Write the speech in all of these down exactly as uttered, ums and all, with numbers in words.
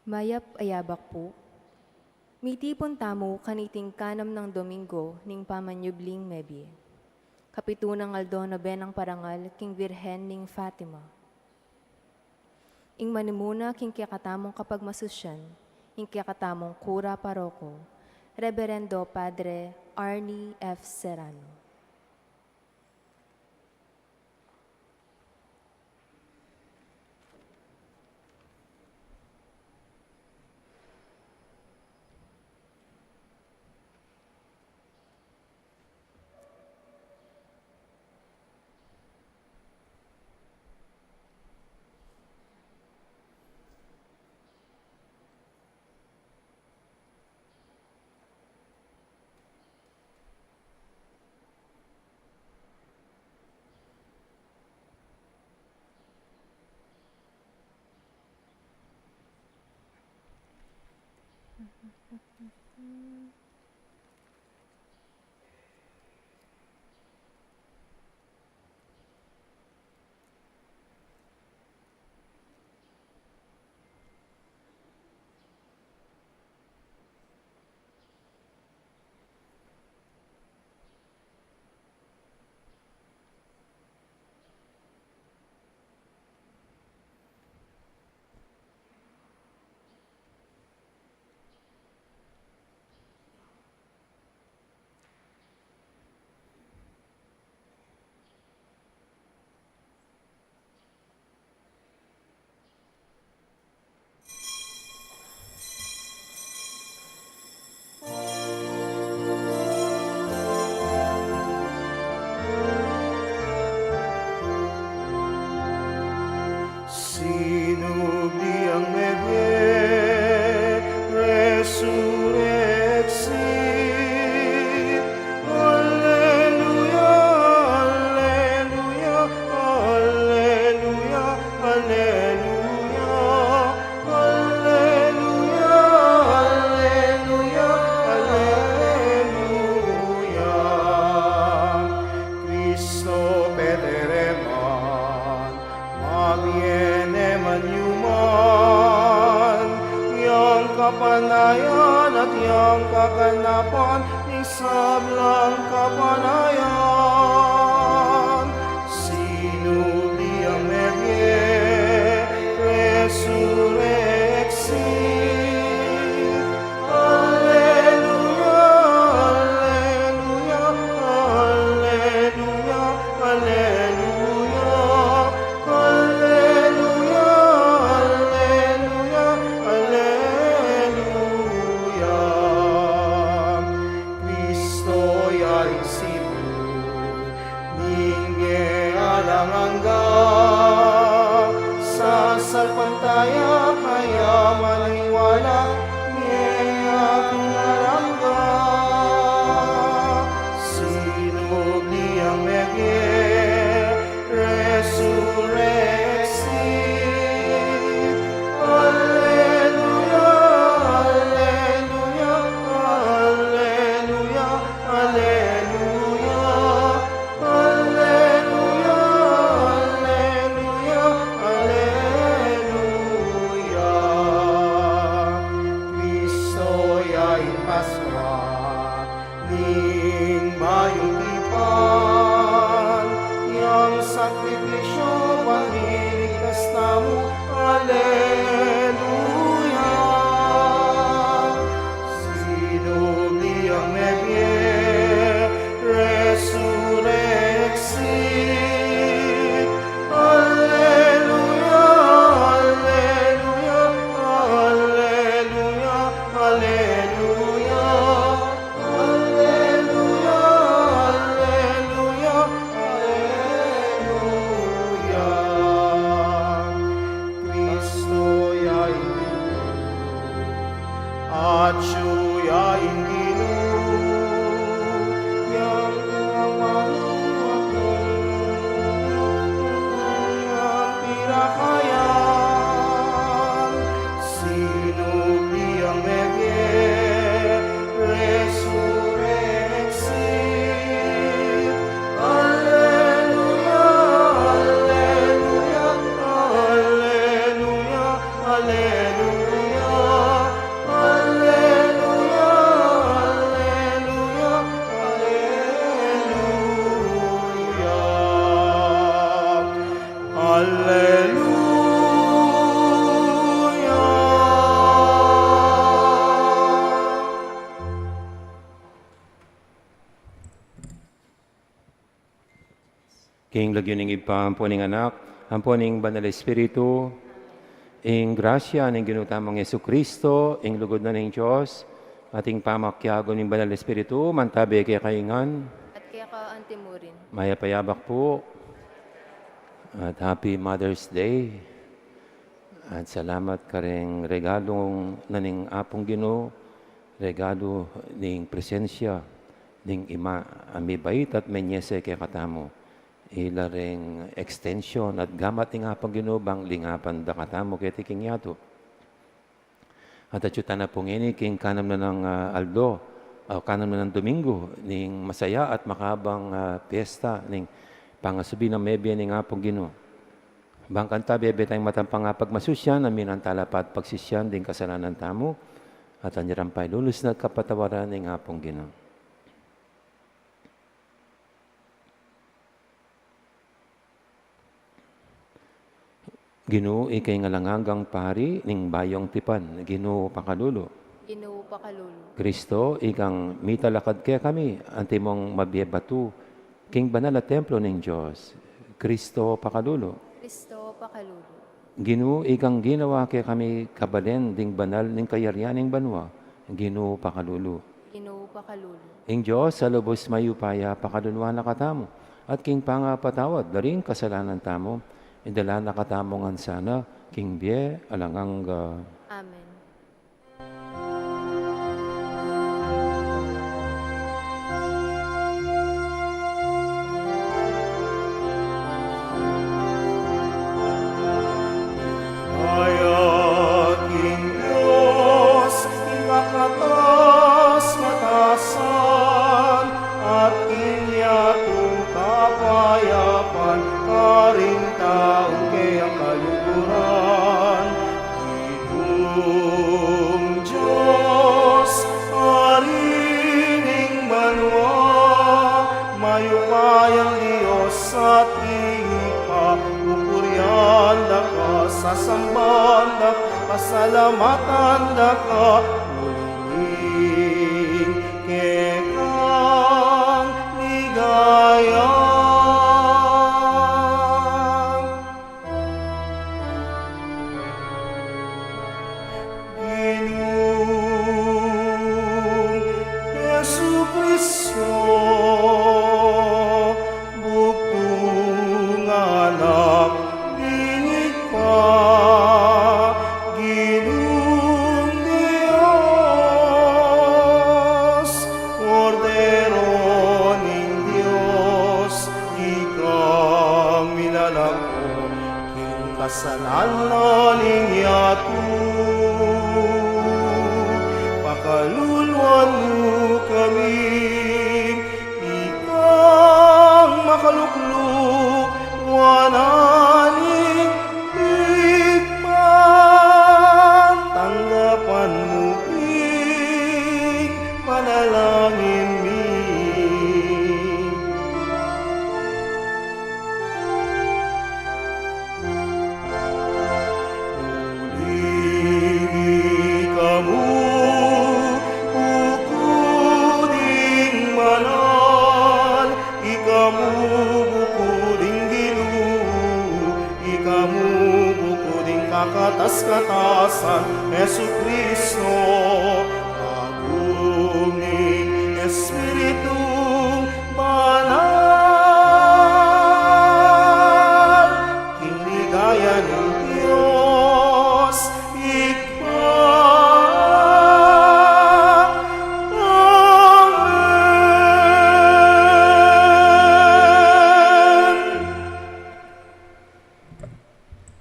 Mayap a yabak pu. Mitipun tamu kaniting kanam nang Domingo ning pamanyubling mebie. Kapitu nang aldo na benang parangal king Virgen ning Fatima. Ing manimuna king kekatamung kapagmasusyan, ing kekatamung kura paroko, Reberendo Padre Arnie F. Serrano. Sinubli yang mebie, resurrexit. Alleluia, alleluia, alleluia, alleluia. Alleluia, alleluia, alleluia. Kristo petereman, mabie ne man yuman, yang kapanayan at yang kaganapan ning sablang kapanayan. Sinubli yang mebie, resurrexit. Alleluia, alleluia, alleluia, alleluia. Alleluia, alleluia, alleluia. Kristo ya ing sibul, Alleluia. King lagyu ning Ibpa, ampo ning Anak, ampo ning Banal Espiritu, ing grasya ning Ginu tamung Jesucristo, ing lugud na ning Dios, at ing pamakiabe ning Banal Espiritu, mantabe kekayu ngan. At keka antimurin. Mayap a yabak pu. At happy Mother's Day. At salamat kareng regalu na ning Apung Ginu, regalu ning presensya ning Ima a mibait at menyese kekatamu. Ila reng extension at gamat ning Apung Ginu bang lingapan da katamu keti king yatu. At atyu tana pu ngeni king kanam na nang, ah, aldo, o kanam na nang Domingo, ning masaya at makabang, ah, piyesta, ning pangasubi nang mebie ning Apung Ginu. Bang kanita bebe tayang matampang a pagmasusyan, aminan tala pa at pagsisyan ding kasalanan tamu, at anyaran pa ilulus na at kapatawaran ning Apung Ginu. Ginu, ika ing alang anggang pari ning bayung tipan, Ginu, pakalulu. Ginu, pakalulu. Kristo, ikang mitalakad kekami, antimong mabie batu king banal a templo ning Dios, Kristo, pakalulu. Kristo, pakalulu. Ginu, ikang ginawa kekami kabalen ding banal ning kayarian ning banua, Ginu, pakalulu. Ginu, pakalulu. Ing Dios a lubus mayupaya pakaluluan na katamu, at king pangapatawad da ring kasalanan tamu, idala na katamu ngan sana king bie alang angga. Amen. Kaya king Dios, king kakatas-katasan, at king yatung kapayapan, karing taung keyang kaluguran, Ginung Dios, Ari ning banua, mayupayang Dios at Ibpa, pupurian da ka, sasamban da ka, pasalamatan da ka, uling kekang ligaya. Ginung Jesucristo, bugtung Anak ning Ibpa, Ginung Dios, Kordero ning Dios, ikang minalako king kasalanan ning yatu. Pakaluluan mu kami, ikang makalukluk wanan ning Ibpa, tanggapan mu ing panalangin mi. Uling ika mu bukud ing banal, ika mu bukud ing Ginu, ika mu bukud ing kakatas-katasan, Jesucristo, agung ning Espiritung Banal, king ligaya ning Dios Ibpa. Amen.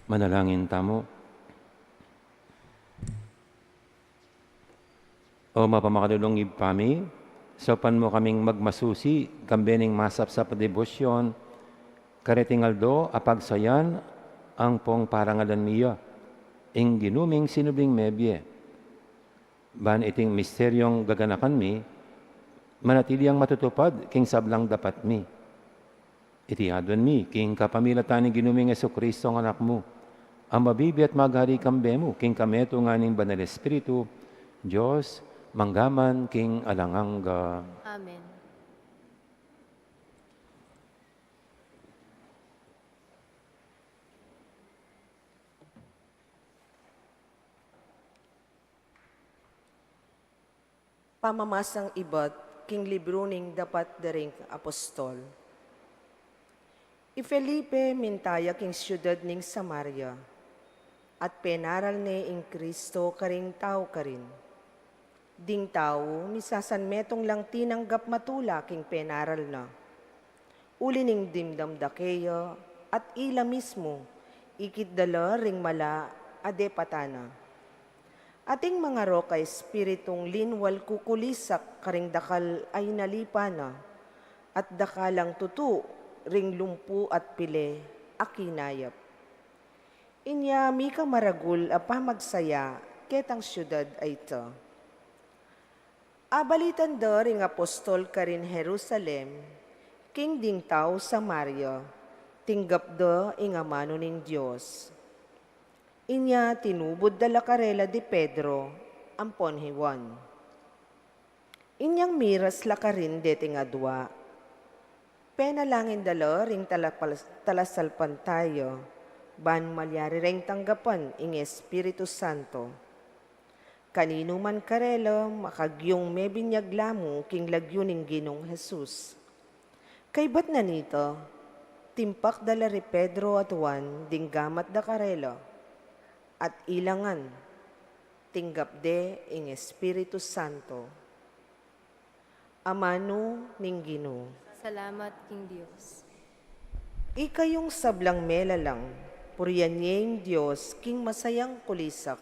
Manalangin tamu. O mapamakalulung Ibpa mi, saupan mu kaming magmasusi, kambe ning masapsap a debosyon, kareting aldo a pagsayan, ampong parangalan mi ya, ing Ginu ming sinubling mebie. Ban iting misteryong gaganakan mi, manatili yang matutupad king sablang dapat mi. Iti aduan mi, king kapamilatan ning Ginu ming Jesucristo, ang Anak mu, a mabibie at maghari kambe mu, king kametungan ning Banal Espiritu, Dios, mangga man king alang angga. Amen. Pamamasang ibat king libru ning Dapat da ring Apostol. I Felipe minta ya king siudad ning Samaria, at penaral ne ing Kristo karing tau karin. Ding tau misasanmetung lang tinanggap matula king penaral na. Uli ning dimdam da keya, at ila mismu ikit da la ring mala a depatan na. Ating mangarok a espiritung linwal kukulisak karing dakal a inalipan na, at dakal lang tutu ring lumpu at pile a kinayap. Inya mika maragul a pamagsaya ketang siudad a ita. Abalitan da ring apostol karin Jerusalem king ding tau Samaria tinggap da ing amanu ning Dios. Inya tinubud da la karela di Pedro ampon hi Juan. Inyang miras la karin deting adua, penalangin da la ring talapal-, talasalpantaya ban malyari reng tanggapan ing Espiritu Santo. Kaninu man karela makagyung mebinyag la mu king lagyu ning Ginung Jesus. Kaybat na nita, timpak da la ri Pedro at Juan ding gamat da karela, at ila ngan tinggap de ing Espiritu Santo. Amanu ning Ginu. Salamat king Dios. Ikayung sablang melalang, purian ye ing Dios king masayang kulisak.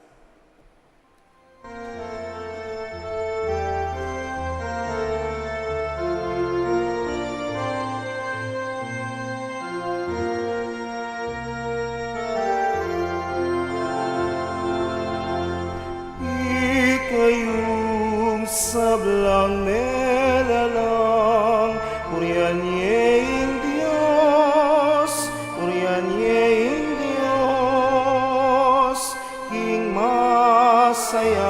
Ikayung sablang melalang, purian ye ing Dios, purian ye ing Dios, king masayang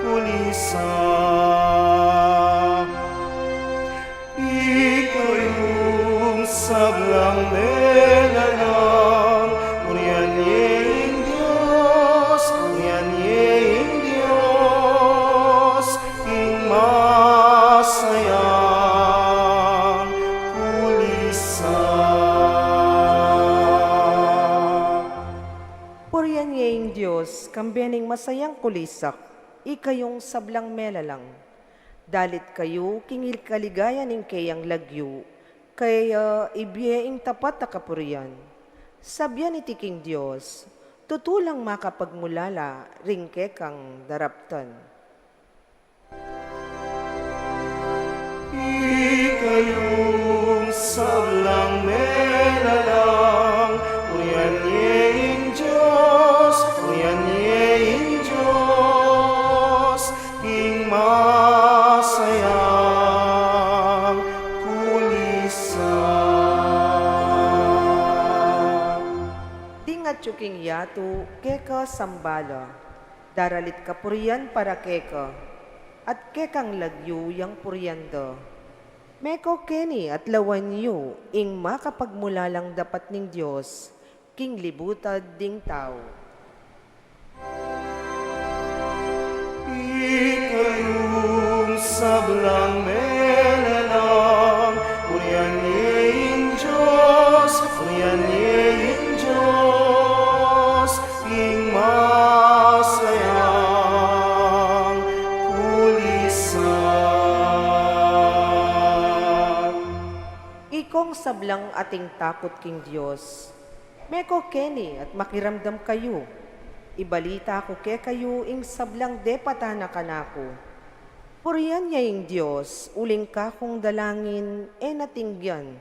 kulisak. Ikayung sablang melalang, purian ye ing Dios, purian ye ing Dios, king masayang kulisak. Purian ye ing Dios, kambe ning masayang kulisak, ikayung sablang melalang. Dalit kayu king kaligaya ning keyang lagyu, kaya ibie ing tapat a kapurian. Sabian iti king Dios, tutu lang makapagmulala ring kekang daraptan. Ikayung sablang melalang, purian ye ing Dios, purian ye ing Dios, king masayang kulisak. Dingat yu king yatu, keka sambala, daralit kapurian para keka, at kekang lagyu yang purian da. Meko keni at lawan yu ing makapagmulalang dapat ning Dios king libutad ding tau. Ikayung sablang melalang, purian ye ing Dios, purian ye ing Dios, king masayang kulisak. Ikong sablang ating takut king Dios, meko keni at makiramdam kayu. Ibalita ku kekayu ing sablang depatan na kanaku. Purian ya ing Dios, uling kakung dalangin e na tinggian,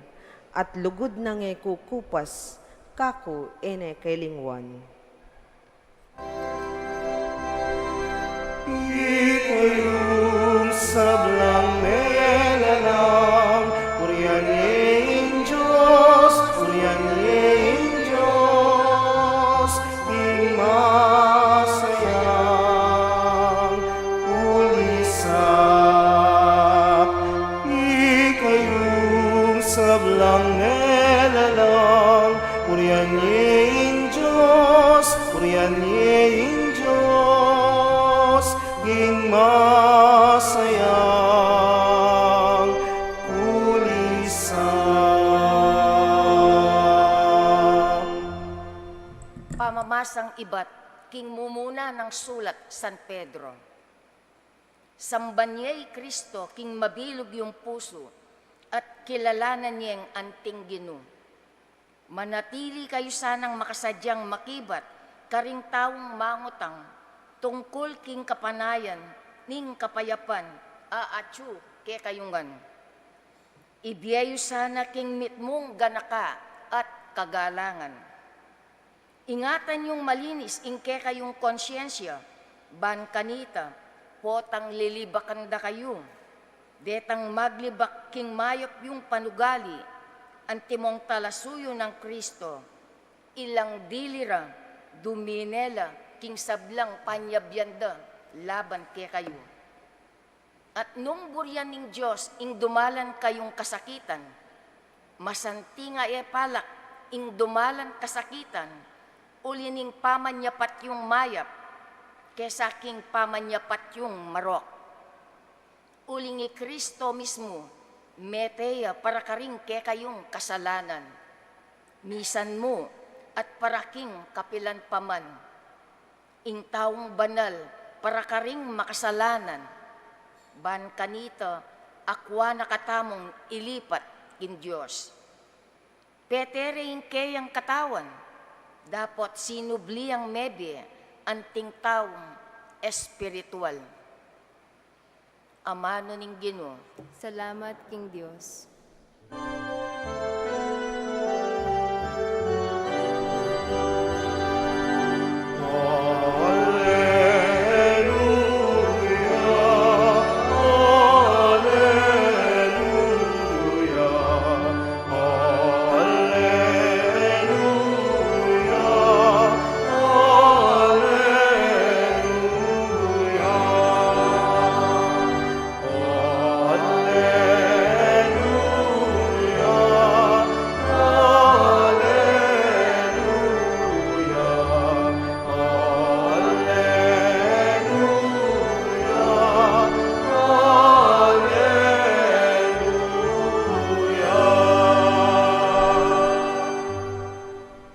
at lugud nang e kukupas, kaku e ne kelingwan. Ikayung sablang melalang, purian ye Pamamasang ibat king mumuna nang sulat San Pedro. Samban ye i Kristo king mabilug yung pusu, at kilalanan yeng anting Ginu. Manatili kayu sanang makasadyang makibat karing taung mangutang tungkul king kapanayan ning kapayapan a atyu kekayu ngan. Ibie yu sana king mitmung ganaka at kagalangan. Ingatan yung malinis ing kekayung konsyensya, ban kanita, potang lilibakan da kayu. Detang maglibak king mayap yung panugali, antimong talasuyu nang Kristo, ilang dili ra dumine la king sablang panyabyan da laban kekayu. At nung burian ning Dios ing dumalan kayung kasakitan, masanting a e palak ing dumalan kasakitan, uli ning pamanyapat yung mayap, kesa king pamanyapat yung marok. Uling i Kristo mismu, mete ya para karing kekayung kasalanan, misan mu at para king kapilan pa man. Ing taung banal para karing makasalanan, ban kanita akua na katamung ilipat king Dios. Petere ing keyang katawan, dapot sinubli yang mebie anting taung espiritual. Amanu ning Ginu. Salamat king Dios.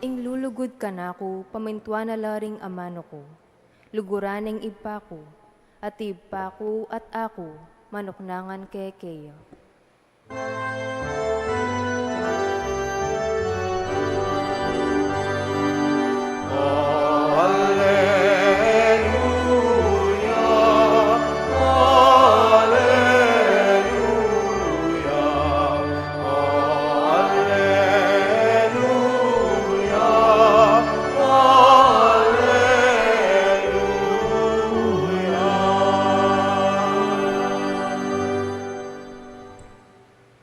Ing lulugud kanaku, pamintuan na la ring amanu ku. Luguran neng Ibpa ku, at Ibpa ku at aku, manuknangan ke keya.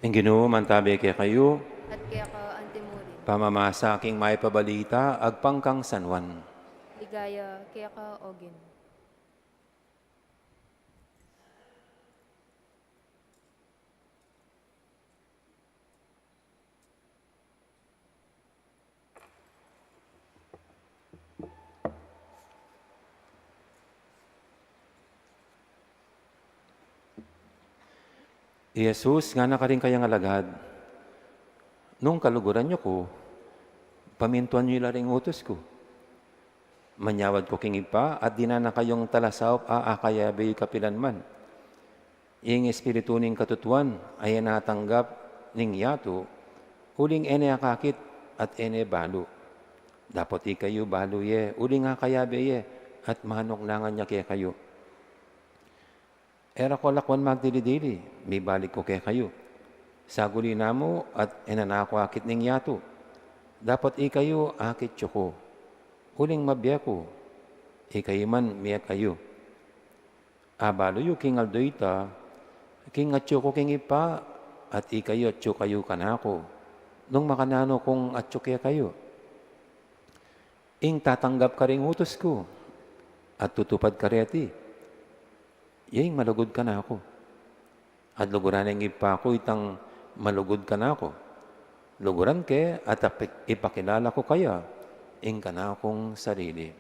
Ing Ginu mantabe kekayu. At keka antimurin. Pamamasa king Mayap a Balita agpang kang San Juan. Ligaya keka, O Ginu. I Jesus ngana karing kayang alagad, "Nung kaluguran yu ku, pamintuan yu la ring utus ku. Manyawad ku king Ibpa, at dinan na kayung talasaup a akayabe yu kapilan man. Ing Espiritu ning katutuan a e natanggap ning yatu, uling e ne akakit at e ne balu. Dapot ikayu balu ye, uling akayabe ye, at manuknangan ya kekayu. E ra ko lakwan magdili-dili, mibalik ku kekayu. Saguli namu at e na naku akit ning yatu. Dapot ikayu akit yu ku, uling mabie ku, ikayu man mie kayu. Abalu yu king aldo ita, king atyu ku king Ibpa, at ikayu atyu kayu kanaku, nung makananu kung atyu kekayu. Ing tatanggap karing utus ku, at tutupad kareti, ya ing malugud kanaku. At luguran ning Ibpa ku itang malugud kanaku. Luguran ke at apik-, ipakilala ku kaya ing kanakung sarili."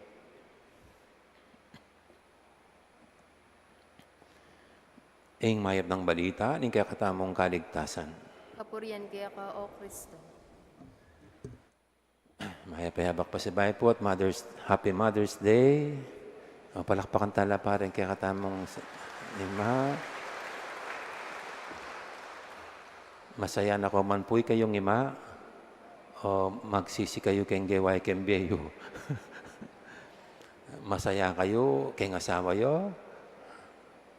Ing Mayap nang Balita ning kekatamung kaligtasan. Kapurian keka, O Kristo. E, payabak pasibayu pu at Mother's, Happy Mother's Day. O, palakpakan tala pa rin kekatamung s-, ima. Masaya na ko man pu ikayung ima, o magsisi kayu keng gewa yu keng bie yu? Masaya kayu keng asawa yu,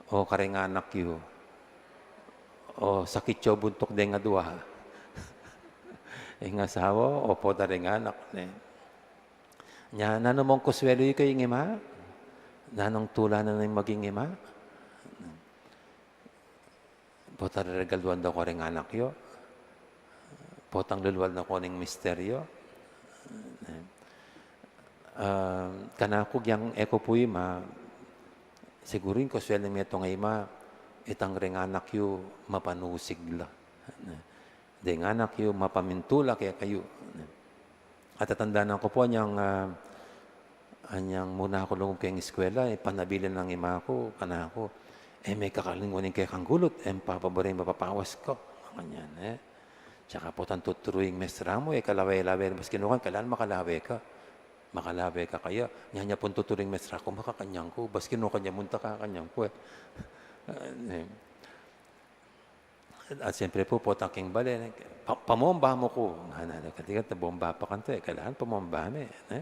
o kareng anak yu, o sakit yu buntuk deng adua? Ing asawa, o pota reng anak, ne? Nya, nanu mung kuswelu yu keng ima? Nanung tula na ning maging ima? Pota reregaluan da ko reng anak yu? Potang lulual na ko ning mister yu? Ah, kanaku, yang e ku pu ima, siguru ing kuswelu ning metung a ima, itang reng anak yu mapanusig la. Deng anak yu, mapamintu la kekayu. Atatandanan ku pu anyang, ah, anyang muna ku lungub keng eskwela, e, panabilin nang ima ku kanaku, "E me kakalinguan ing kekang gulut, e mu pa babaring mapapawas ka." Makanyan, e. Tsaka potang tuturu ing mestra mu, e kalawe-lawe, maski nu kan, kailangan makalawe ka. Makalawe ka kaya. Nya, nya pung tuturu ing mestra ku, makakanyan ku, maski nu kan, nya munta kakanyan ku, e. E, At siyempre pu, potang keng bale, pa-, pamomba mu ku. Ngana, ngana, katikat na bomba pa kanita, e, kailangan pamomba me, e.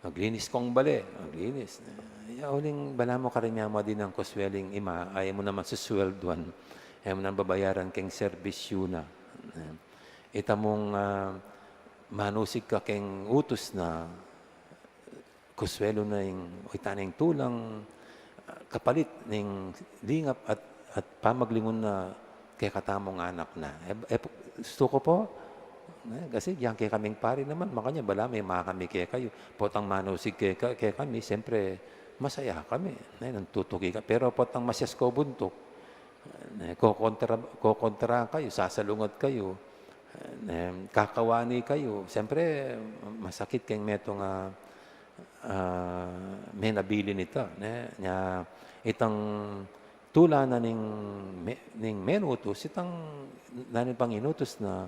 Maglinis kung bale, maglinis. E, ya, uling balamu kareng miyamadi nang kusweling ima, ay mu naman susuelduan, ay mu naman babayaran keng serbisyu na. E, ita mung, ah, manusig ka keng utus na, kuswelu na ing, o ita na ing tulang, ah, kapalit ning lingap at, at pamaglingun na kekatamung anak na. E, e, gustu ku pu, e, kasi yang kekaming pari naman, makanyan, balamu e, makami kekayu. Potang manusig keka-, kekami, siyempre, masaya kami. E, nantutuki ka. Pero potang masias ko buntuk, e, kokontra, kokontra kayu, sasalungat kayu, e, kakawani kayu. Siyempre, masakit keng metung a, ah, menabilin ita, ne? Nya, itang tula na ning me-, ning menutus, itang nanu pang inutus na,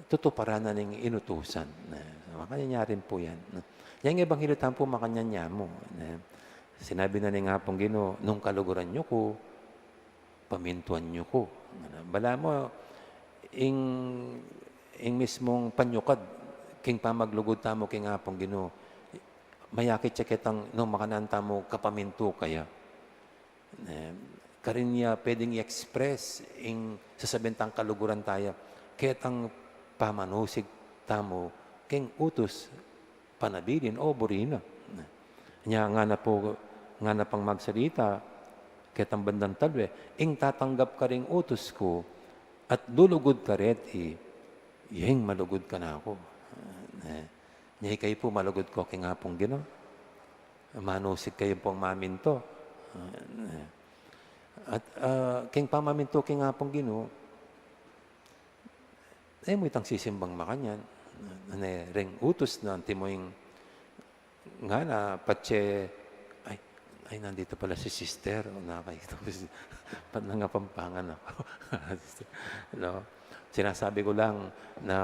tutuparan na ning inutusan, ne? Makanyan ya rin pu yan, ne? Yang ebanghelyo tamu pu, makanyan ya mu, ne? Sinabi na ning Apung Ginu, "Nung kaluguran yu ku, pamintuan yu ku." Balamu, ing, ing mismung panyukad king pamaglugud tamu king Apung Ginu, mayakit ya ketang nung makananu tamu kapamintu kaya. E, karin ya pwedeng i-express ing sasabian tang kaluguran taya, ketang pamanusig tamu king utus, panabilin o buri na. Nya, ngana pu, ngana pang magsalita ketang bandang talwe, "Ing tatanggap karing utus ku at lulugud kareti, yeng malugud kanaku." E, nya ikayu pu, malugud ko king Apung Ginu? Manusig kayu pung mamintu? E, at, ah, king pamamintu king Apung Ginu, e mu itang sisimbang makanyan, ne, reng utus na, antimo ing ngana, patse, ay, ay, nandito pala si sister, o, nakakita ko si, pat nangapampangan ako. No? Sinasabi ko lang na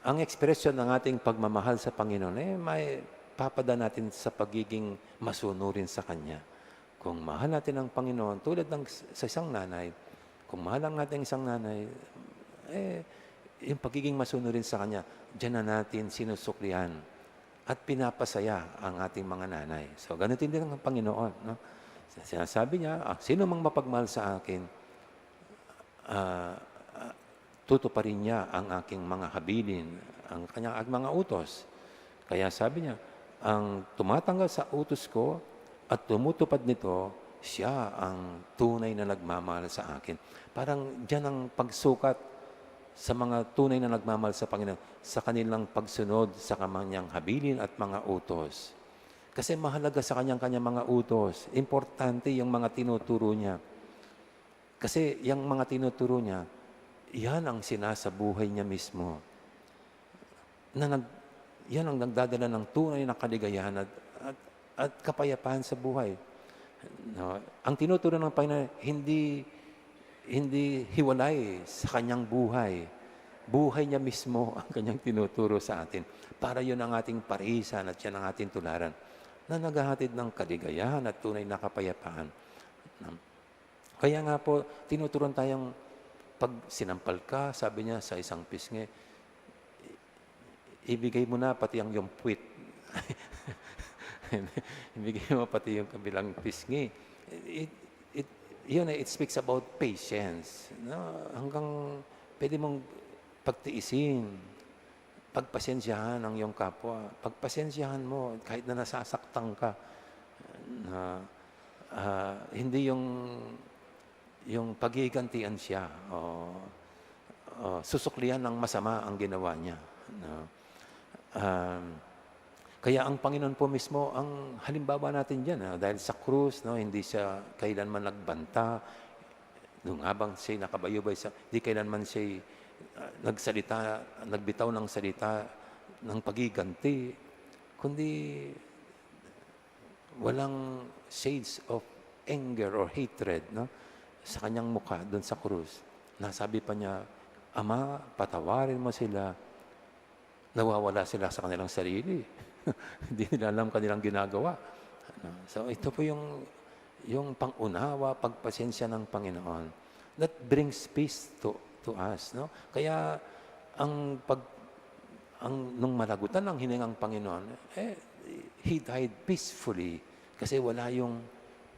ang ekspresyon ng ating pagmamahal sa Panginoon, e, maipapadala natin sa pagiging masunurin sa Kanya. Kung mahal natin ang Panginoon, tulad ng s-, sa isang nanay, kung mahal ang ating isang nanay, e, yung pagiging masunurin sa Kanya, diyan na natin sinusuklian at pinapasaya ang ating mga nanay. So, ganito din ang Panginoon, no? Sinasabi niya, "Ah, sino mang mapagmahal sa akin, ah, ah, tutuparin niya ang aking mga habilin, ang kanyang, ang mga utos." Kaya sabi niya, "Ang tumatanggap sa utos ko at tumutupad nito, siya ang tunay na nagmamahal sa akin." Parang diyan ang pagsukat sa mga tunay na nagmamahal sa Panginoon, sa kanilang pagsunod sa kanyang habilin at mga utos. Kasi mahalaga sa kanyang, kanyang mga utos. Importante yung mga tinuturo niya. Kasi yung mga tinuturo niya, yan ang sinasabuhay niya mismo. Na nag-, yan ang nagdadala ng tunay na kaligayahan at, at, at kapayapaan sa buhay. No? Ang tinuturo ng Panginoon, hindi, hindi hiwalay sa kanyang buhay. Buhay niya mismo ang kanyang tinuturo sa atin. Para yun ang ating parisan at yan ang ating tularan na naghahatid ng kaligayahan at tunay na kapayapaan. Kaya nga po, tinuturuan tayong pag sinampal ka, sabi niya sa isang pisngi, "Ibigay mo na pati ang iyong puwit." Ibigay mo pati yung kabilang pisngi. It, it, yun eh, it speaks about patience. No? Hanggang pwede mong pagtiisin, pagpasensyahan ang iyong kapwa. Pagpasensyahan mo kahit na nasasaktan ka. Na, ah, hindi yung, yung pagigantian siya o, o susuklian ng masama ang ginawa niya, no? Um, kaya ang Panginoon po mismo ang halimbawa natin diyan, ah, dahil sa krus, no, hindi siya kailanman nagbanta, nung habang siya'y nakabayubay sa, di kailanman siya'y, ah, nagsalita, nagbitaw ng salita ng pagiganti, kundi walang shades of anger or hatred, no, sa kanyang mukha dun sa krus. Nasabi pa niya, "Ama, patawarin mo sila. Nawawala sila sa kanilang sarili. Hindi nila alam kanilang ginagawa." No? So, ito po yung, yung pangunawa, pagpasensya ng Panginoon. That brings peace to, to us, no? Kaya, ang pag-, ang, nung malagutan ang hiningang Panginoon, eh, he died peacefully kasi wala yung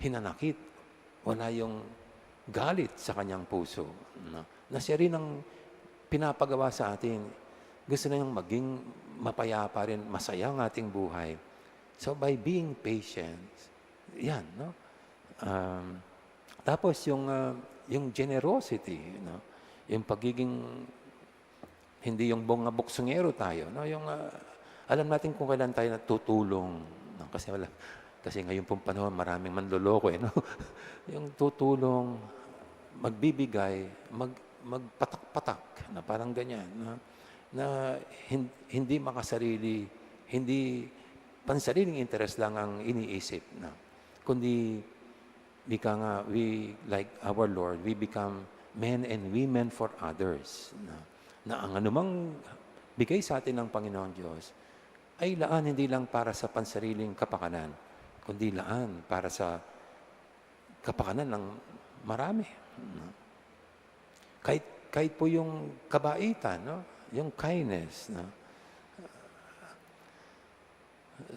hinanakit, wala yung galit sa kanyang puso, no? Na siya rin ang pinapagawa sa atin. Gusto na niyang maging mapayapa rin, masaya ang ating buhay. So, by being patient, yan, no? Um, tapos yung, ah, yung generosity, no? Yung pagiging hindi yung mga buksungero tayo, no? Yung, ah, alam natin kung kailan tayo natutulong, no? Kasi wala, kasi ngayon pong panahon, maraming manloloko, eh, no? Yung tutulong, magbibigay, mag-, magpatak-patak, na parang ganyan, no? Na hin-, hindi makasarili, hindi pansariling interes lang ang iniisip, no? Kundi ika nga, we, like our Lord, we become men and women for others. Na, na ang anumang bigay sa atin ng Panginoon Diyos ay laan hindi lang para sa pansariling kapakanan, kundi laan para sa kapakanan ng marami. No? Kahit, kahit po yung kabaitan, no? Yung kindness. No?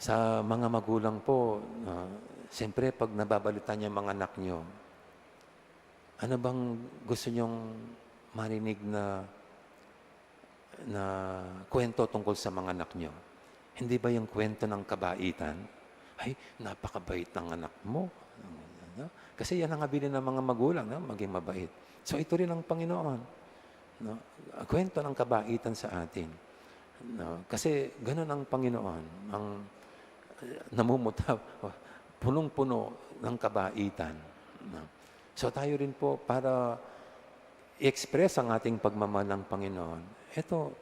Sa mga magulang po, ah, siyempre, pag nababalitaan niyo ang mga anak niyo, ano bang gusto niyong marinig na, na kwento tungkol sa mga anak niyo? Hindi ba yung kwento ng kabaitan? "Ay, napakabait ng anak mo." Ano? Kasi yan ang habilin ng mga magulang, no? Maging mabait. So, ito rin ang Panginoon. No? Kwento ng kabaitan sa atin. No? Kasi ganun ang Panginoon, ang, eh, namumuta-, punong-puno ng kabaitan. No? So tayo rin po, para i-express ang ating pagmamahal ng Panginoon, eto,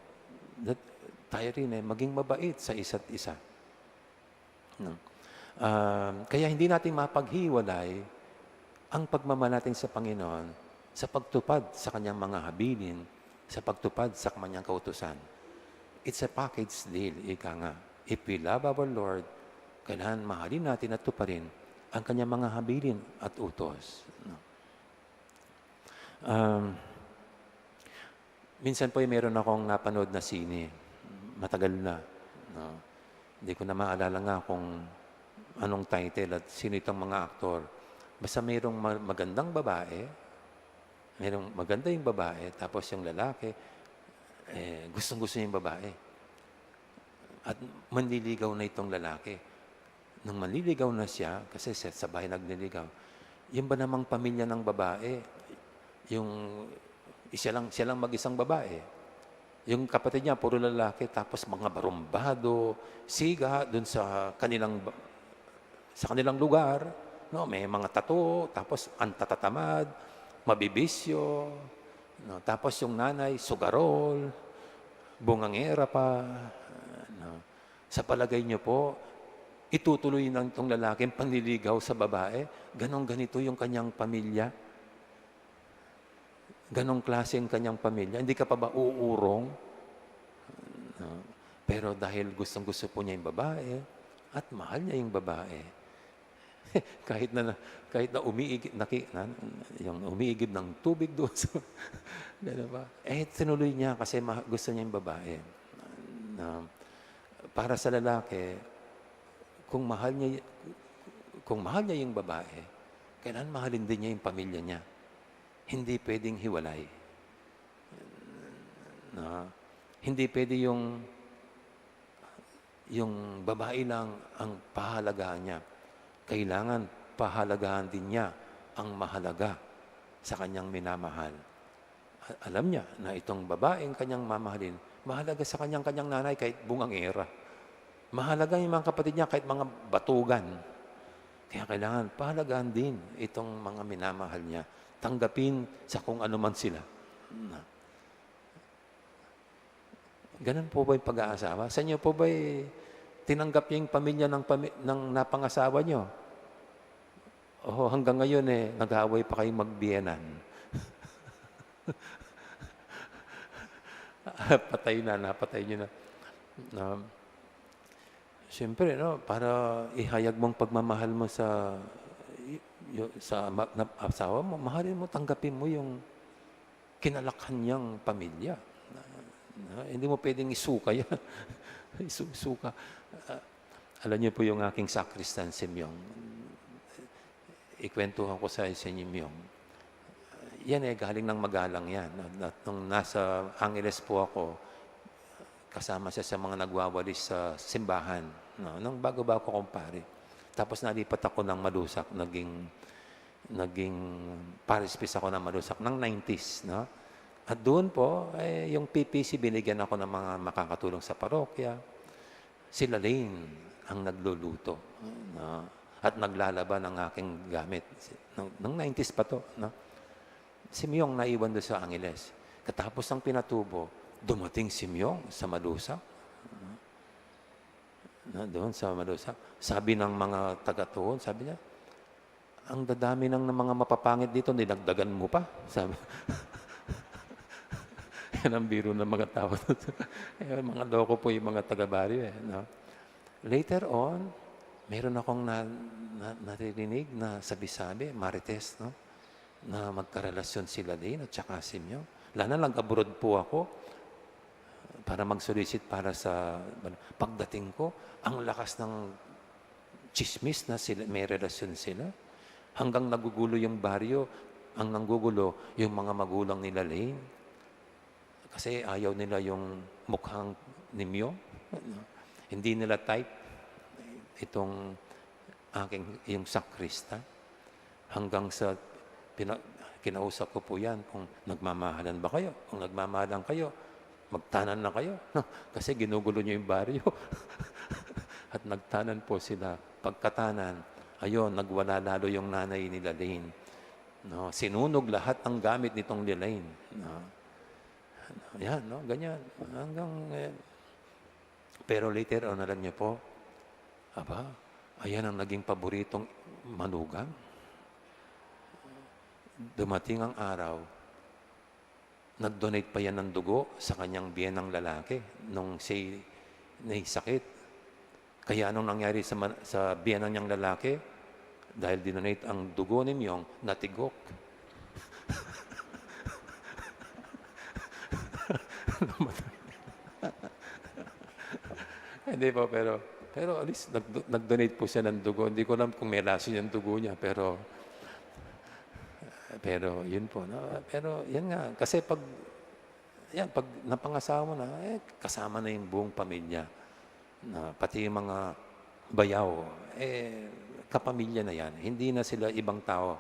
that, tayo rin eh, maging mabait sa isa't isa. No? Ah, kaya hindi natin mapaghiwalay ang pagmamahal natin sa Panginoon sa pagtupad sa kanyang mga habilin, sa pagtupad sa kanyang kautusan. It's a package deal, ika nga. If we love our Lord, kailangan mahalin natin at tuparin ang kanyang mga habilin at utos. No? Um, minsan po, eh, meron akong napanood na sine. Matagal na, no? Hindi ko na maalala nga kung anong title at sino itong mga aktor. Basta mayroong ma-, magandang babae, mayroong maganda yung babae, tapos yung lalaki, eh, gustong-gusto niya yung babae. At manliligaw na itong lalaki. Nung manliligaw na siya, kasi sa, sa bahay nagliligaw, yung ba namang pamilya ng babae, yung siya lang, siya lang mag-isang babae. Yung kapatid niya, puro lalaki, tapos mga barumbado, siga dun sa kanilang ba-, sa kanilang lugar, no? May mga tattoo, tapos ang tatatamad, mabibisyo, no? Tapos yung nanay, sugarol, bungangera pa, no? Sa palagay niyo po, itutuloy ng tong lalaki ang panliligaw sa babae? Ganong ganito yung kanyang pamilya? ganong klase ang kanyang pamilya, hindi ka pa ba uurong? No? Pero dahil gustong-gusto po niya yung babae, at mahal niya yung babae, kahit na, kahit na umiigib, naki-, na, yung umiigib ng tubig doon sa, gano'n ba? Eh, tinuloy niya kasi ma-, gusto niya yung babae. Na, para sa lalaki, kung mahal niya, kung mahal niya yung babae, kailangan mahalin din niya yung pamilya niya. Hindi pwedeng hiwalay. Na, hindi pwede yung, yung babae lang ang pahalagahan niya. Kailangan pahalagahan din niya ang mahalaga sa kanyang minamahal. A-, alam niya na itong babaeng kanyang mamahalin, mahalaga sa kanyang, kanyang nanay kahit bungangera. Mahalaga yung mga kapatid niya kahit mga batugan. Kaya kailangan pahalagahan din itong mga minamahal niya. Tanggapin sa kung ano man sila. Na. Ganun po ba yung pag-aasawa? Sa inyo po ba, eh, tinanggap niyo yung pamilya ng pami-, ng napangasawa niyo? O hanggang ngayon, eh, nag-aaway pa kayong magbiyenan? Patay na, napatay niyo na. Na, siyempre, no, para ihayag mo ang pagmamahal mo sa, y-, y-, sa ma-, na-, asawa mo, mahalin mo, tanggapin mo yung kinalakhan niyang pamilya. Na, na, hindi mo pwedeng isuka yan. Isu-, isuka. Ah, alam niyo po yung aking sakristan, si Myong. Ikwentuhan ko sa, sa inyo, Myong. Yan eh, galing ng magalang yan. At, at nung nasa Angeles po ako, kasama siya sa mga nagwawalis sa simbahan, no? Nung bago-bago akong pari. Tapos nalipat ako ng Malusak, naging, naging parish priest ako ng Malusak ng nineties, no? At doon po, eh, yung P P C, binigyan ako ng mga makakatulong sa parokya. Si Lalaine ang nagluluto, no? At naglalaba ng aking gamit. Nung, nung nineties pa to, no? Si Myong naiwan doon sa Angeles. Katapos ng pinatubo, dumating si Myong sa Malusak. Na doon sa Malusak. Sabi ng mga taga-tuon, sabi niya, "Ang dadami ng, ng mga mapapangit dito, dinagdagan mo pa," sabi. Yan ang biro ng mga tao. Eh, mga loko po yung mga taga-baryo, eh, no? Later on, meron akong na, na, naririnig na sabi-sabi, marites, no? Na magkarelasyon si Lalaine at saka si Myong. Lalo na nag-abroad po ako para mag-solicit para sa, pagdating ko, ang lakas ng tsismis na sila, may relasyon sila. Hanggang nagugulo yung baryo, ang nanggugulo, yung mga magulang ni Lalaine. Kasi ayaw nila yung mukhang ni Myong. Hindi nila type itong aking, yung sakristan. Hanggang sa pina-, kinausap ko po yan kung nagmamahalan ba kayo. Kung nagmamahalan kayo, magtanan na kayo. Kasi ginugulo niyo yung baryo. At nagtanan po sila. Pagkatanan, ayun, nagwala lalo yung nanay ni Lalaine. No, sinunog lahat ng gamit nitong Lalaine. No? Yan, no? Ganyan. Hanggang, eh, pero later on, alam niyo po, aba, ayan ang naging paboritong manugang. Dumating ang araw, nag-donate pa yan ng dugo sa kanyang biyenang lalaki nung siya'y naisakit. Kaya anong nangyari sa ma-, sa biyenan niyang lalaki? Dahil dinonate ang dugo ni Myong, natigok. Namatay. Hindi po, pero, pero at least nag-, nag-donate po siya ng dugo. Hindi ko alam kung may lason yung dugo niya, pero, pero yun po, no? Pero yan nga, kasi pag, yan, pag napangasawa mo na, eh, kasama na yung buong pamilya. Na, pati yung mga bayaw, eh, kapamilya na yan. Hindi na sila ibang tao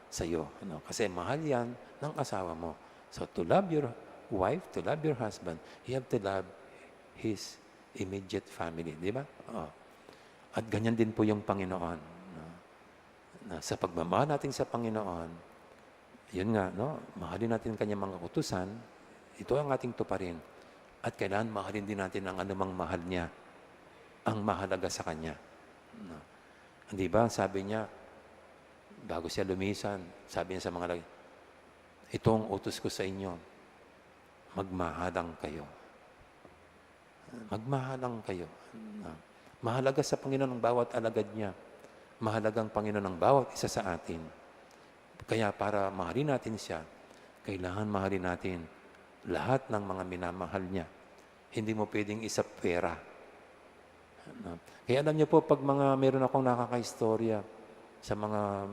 sa'yo, no? Kasi mahal yan ng asawa mo. So, to love your wife, to love your husband, you have to love his immediate family, di ba? Oh. At ganyan din po yung Panginoon, no? Na sa pagmamahal natin sa Panginoon, yun nga, no? Mahalin natin kanyang mga utusan, ito ang ating tuparin. At kailangan mahalin din natin ang anumang mahal niya, ang mahalaga sa kanya. No? Di ba, sabi niya, bago siya lumisan, sabi niya sa mga lagi, Ito ang utos ko sa inyo, magmahalang kayo. Magmahalang kayo. Ah, mahalaga sa Panginoon ang bawat alagad niya. Mahalagang Panginoon ang bawat isa sa atin. Kaya para mahalin natin siya, kailangan mahalin natin lahat ng mga minamahal niya. Hindi mo pwedeng isapwera. No? Kaya alam niyo po, pag mga meron akong nakakaistorya sa mga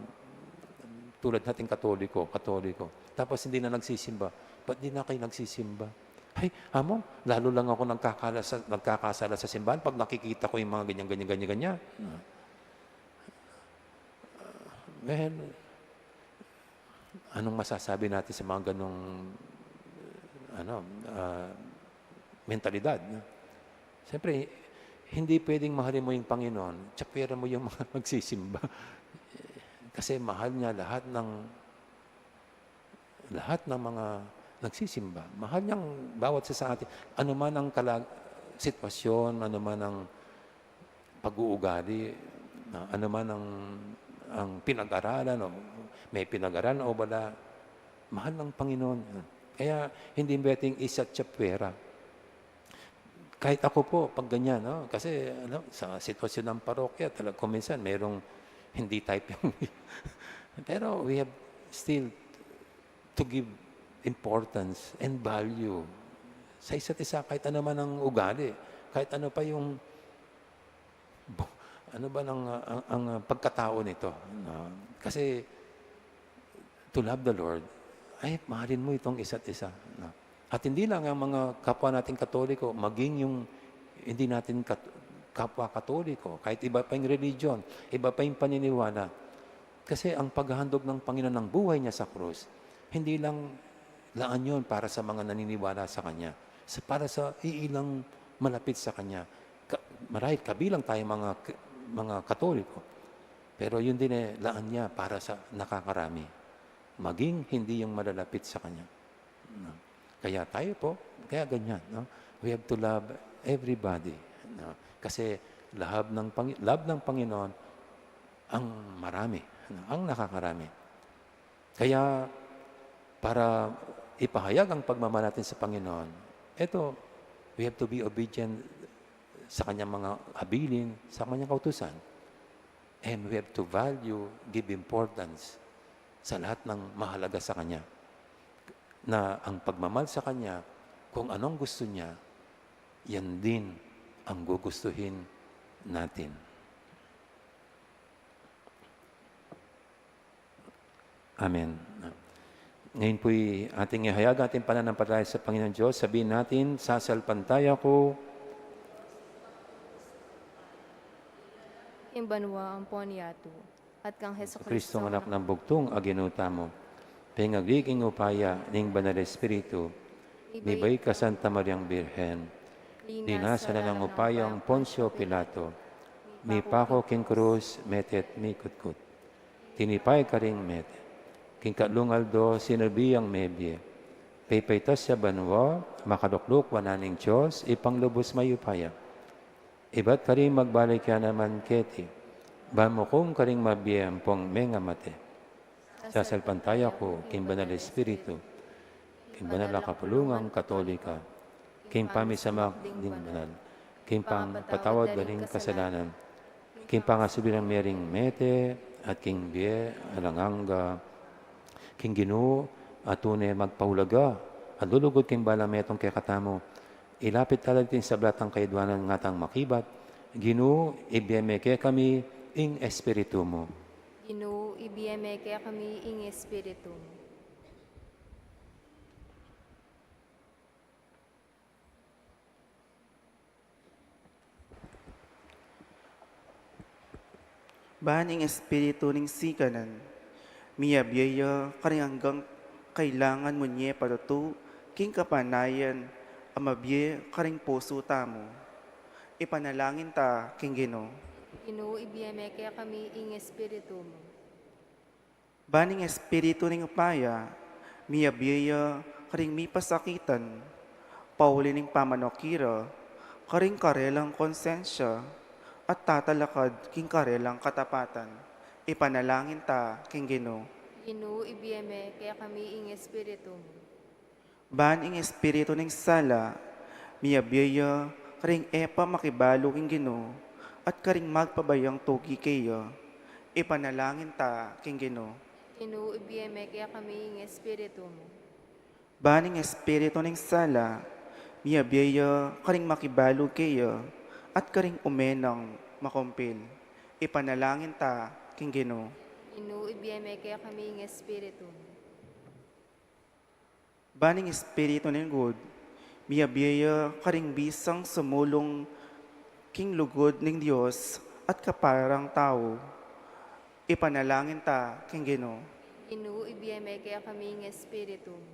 tulad nating Katoliko, Katoliko, tapos hindi na nagsisimba, "Ba't di na kayo nagsisimba?" "Ay, amo, lalo lang ako nagkakalasa-, nagkakasala sa simbahan pag nakikita ko yung mga ganyan, ganyan, ganyan, ganyan." No? Well, anong masasabi natin sa mga ganong, ano, ah, mentalidad, no? Siyempre, hindi pwedeng mahalin mo yung Panginoon, tsapwera mo yung mga nagsisimba. Kasi mahal niya lahat ng, lahat ng mga nagsisimba. Mahal niyang bawat isa sa atin. Ano man ang kala-, sitwasyon, ano man ang pag-uugali, ah, ano man ang, ang pinag-aralan, o may pinag-aralan o wala, mahal ng Panginoon. Kaya hindi pwedeng isatsapwera. Kahit ako po, pag ganyan, no? Kasi, ano, sa sitwasyon ng parokya, talaga kung minsan, merong hindi type yung, pero we have still to give importance and value sa isa't isa, kahit ano man ang ugali, kahit ano pa yung, ano ba ng, ah, ang, ang, ah, pagkatao nito, no? Kasi to love the Lord, ay, mahalin mo itong isa't isa, no? At hindi lang ang mga kapwa nating Katoliko, maging yung hindi natin kat-, kapwa Katoliko, kahit iba pa yung religion, iba pa yung paniniwala. Kasi ang paghahandog ng Panginoon ng buhay niya sa krus, hindi lang laan yun para sa mga naniniwala sa Kanya, sa, para sa iilang malapit sa Kanya. Ka-, marahil kabilang tayo mga k-, mga Katoliko, pero yun din eh, laan niya para sa nakakarami. Maging hindi yung malalapit sa Kanya. No? Kaya tayo po, kaya ganyan, no? We have to love everybody, no? Kasi love ng Pang-, love ng Panginoon ang marami, no? Ang nakakarami. Kaya para ipahayag ang pagmamahal natin sa Panginoon, eto, we have to be obedient sa kanyang mga habilin, sa kanyang kautusan. And we have to value, give importance sa lahat ng mahalaga sa kanya. Na ang pagmamahal sa kanya, kung anong gusto niya, yan din ang gugustuhin natin. Amen. Ngayon po'y ating ihayag ating pananampalataya sa Panginoon Diyos. Sabihin natin, "Sasalpantaya ko king banua ampon yatu, at kang Jesucristo, Kristong anak nang bugtung a Ginu tamu, pengagli king upaya ning Banal Espiritu, mibait ka Santa Mariang Birhen, linasa na nang upaya nang Poncio Pilato, mipako king krus, mete at mikutkut. Tinipay karing mete. King katlung aldo, sinubli yang mebie. Pepaitas ya banua, makalukluk wanan ning Dios, Ibpang lubus mayupaya. Ibat karing magbalik ya naman keti, ban mukum karing mabie ampong mengamate. Sasalpantaya ku king Banal Espiritu, king banal a kapulungan Katolika, king pamisamak ding banal, king pangpatawad da ring kasalanan, king pangasubli rang mering mete, at king bie alang angga." King Ginu, a tune magpaulaga, a lulugud king balang metung kekatamu, ilapit tala ding sablang kayadwanan ngatang makibat, Ginu, ibie me kekami ing Espiritu mu. Ginu, ibie me kekami ing Espiritu mu. Ban ing espiritu ning sikanan, miyabie ya karing anggang kailangan mu nye patutu king kapanayan a mabie karing pusu tamu. Ipanalangin ta king Ginu. Ginu, ibie me kekami ing espiritu mu. Ban ing espiritu ning upaya, miyabie ya karing mipasakitan, pauli ning pamanukir da karing karelang konsensya, at tatalakad king karelang katapatan. Ipanalangin ta king Ginu. Ginu, ibie me kekami ing Espiritu mu. Ban ing espiritu ning sala, miyabie ya karing e pa makibalu king Ginu, at karing magpabayang tugi keya, ipanalangin ta king Ginu. Ginu, ibie me kekami ing Espiritu mu. Ban ing espiritu ning sala, miyabie ya karing makibalu keya, at karing ume nang makumpil, ipanalangin ta king Ginu. Ginu, ibie me kekami ing Espiritu mu. Ban ing espiritu ning lugud, miyabie ya karing bisang sumulung king lugud ning Dios at kaparang tau, ipanalangin ta king Ginu. Ginu, ibie me kekami ing Espiritu mu.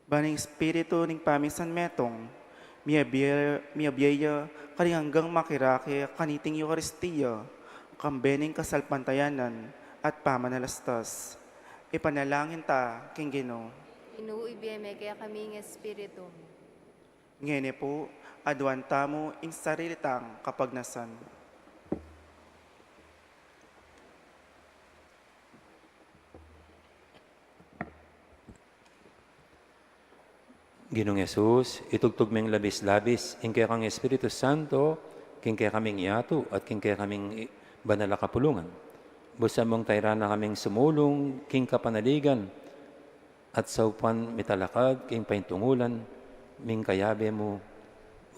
Ban ing espiritu ning pamisan metung, miyabie, miyabie ya karing anggang makirake kaniting Eukaristia, kambe ning kasalpantayanan at pamanalastas, ipanalangin ta king Ginu. Ginu, ibie me kekami ing Espiritu mu. Ngeni pu, aduan tamu ing sarili tang kapagnasan. Ginung Jesus, itugtug meng labis-labis ing kekang Espiritu Santo king kekaming yatu at king kekaming i-, banal a kapulungan. Busan mung tairan na kaming sumulung king kapanaligan at saupan mitalakad king paintungulan ming kayabe mu,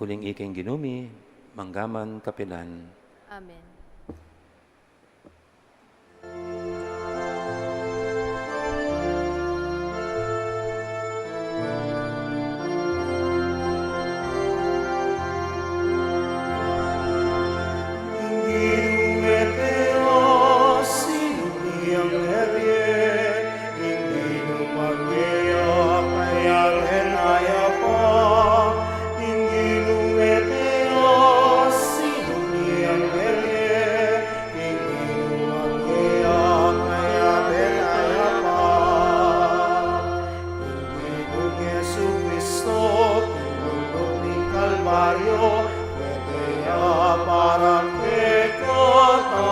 uling ika ing Ginu mi, mangga man kapilan. Amen. Ing Ginung Jesucristo, king bunduk ning Kalbaryo, mete ya para kekatamu.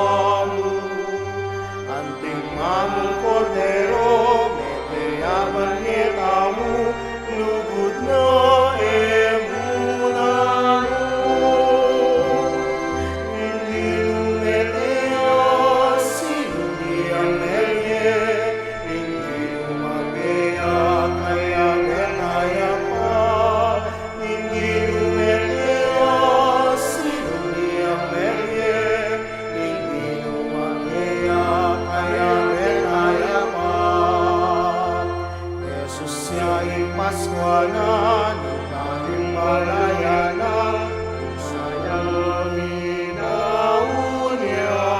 Anting mamung Kordero, mete ya ban kekatamu, lugud na e mu nanu. Ing Ginung mete ya, sinumbi ing anghel ye, ing Ginung magbe ya, kayabe ya pa. Ing Ginung mete ya, sinumbi ing anghel ye, ing Ginung magbe ya, kayabe ya pa. Jesus ya ing Paskwa na, ning Tanging Balayan na, ing sayang minaun ya.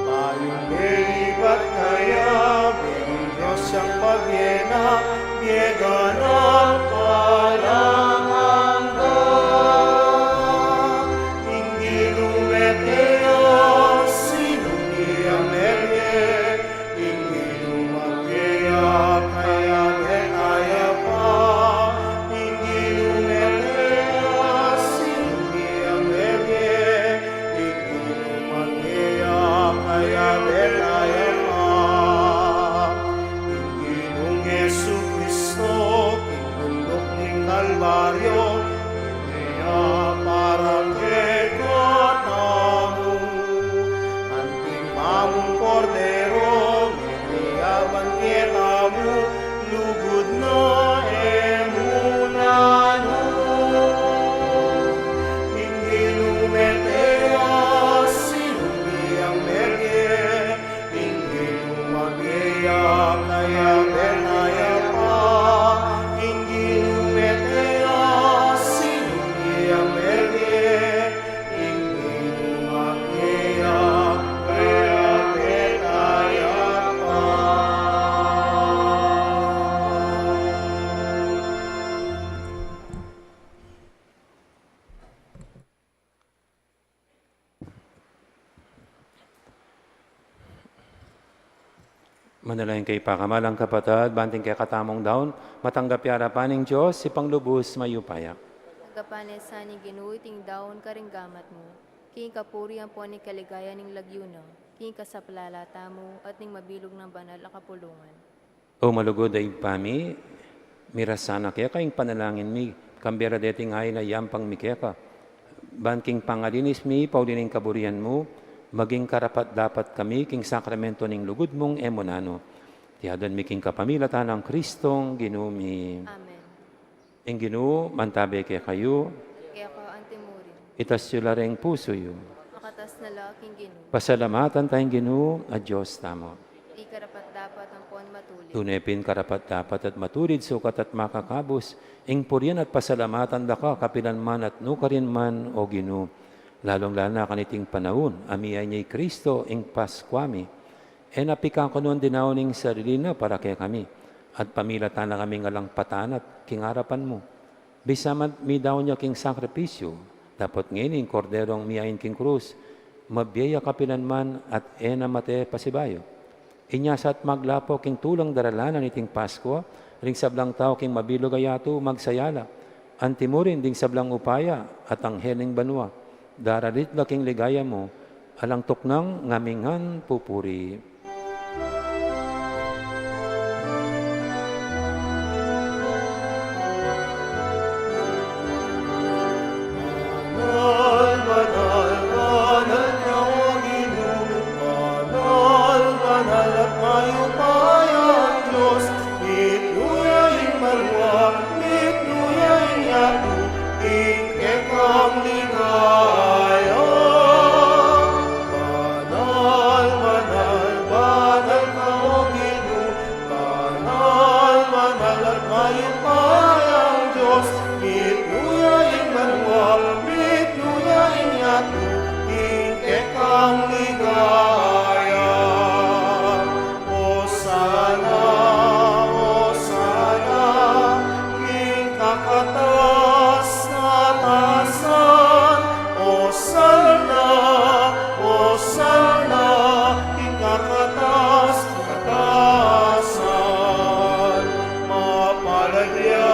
Bayu melibat kaya, bie ning Dios yang pabie na, bie ganap alang angga. Ing Ginung mete ya, sinumbi ing anghel ye, ing Ginung magbe ya, kayabe ya pa. Ing Ginung mete ya, sinumbi ing anghel ye, ing Ginung magbe ya, kayabe ya pa. Ing Ginung Jesucristo, king bunduk ning Kalbaryo, mete ya para kekatamu. Anting mamung Kordero, mete ya ban kekatamu, lugud na e mu nanu. Ing Ginung mete ya, sinumbi ing anghel ye, ing Ginung magbe ya, kayabe ya pa. Ing Ginung mete ya, sinumbi ing anghel ye, ing Ginung magbe ya, kayabe ya pa. Manalangin kayu pakamalan kung kapatad, bang ing kekatamung daun matanggap ya arapan ning Dios, Ibpang lubus mayupaya. Tanggapan na sa ning Ginu iting daun karing gamat mu, king kapurian ampon king kaligayan ning lagyu na. king kasaplalan tamu at ning mabilug nang banal a kapulungan. O malugud a Ibpa mi, mirasan na keka ing panalangin mi, kambe ra deting ain a yampang mi keka. Ban king pangalinis mi, pauli ning kaburian mu, maging karapat-dapat kami king sakramento ning lugud mung e mu nanu. Iti adwan mi king kapamilatan nang Kristong Ginu mi. Amen. Ing Ginu mantabe kekayu. Keka antimurin. Itas yu la ring pusu yu. Makatas na la king Ginu. Pasalamatan taya ing Ginu a Dios tamu. Di karapat-dapat ampon matulid. Tune pin karapat-dapat at matulid, sukat at makakabus, ing purian at pasalamatan da ka kapilan man at nukarin man, O Ginu. Lalung-lala na kaniting panaun a mie ya i Kristo ing Paskua mi. E na pikakunuan dinaun ing sarili na para kekami, at pamilatan na kaming alang patanat king arapan mu. Bisa man midaun ya king sakripisyu, dapot ngeni ing Korderong miyain king krus, mabie ya kapilan man at e na mate pasibayu. Inya sa at maglapo king tulang daralanan niting Paskua, ring sablang tau king mabilug a yatu magsaya la. Antimurin ding sablang upaya at anghel ning banua, daralit la king ligaya mu, alang tuknang ngamingan pupuri. Banal, banal, banal ka, O Ginu, banal, banal at mayupayang Dios, mitmu ya ing banua, mitmu ya ing yatu, king kekang ligaya. Banal, banal, banal ka, O Ginu, banal, banal at mayupayang Dios, mitmu ya ing banua, mitmu ya ing yatu, king kekang ligaya. Osana, Osana, king kakatas a taasan. Osana, Osana, king kakatas a taasan. Mapalad ya,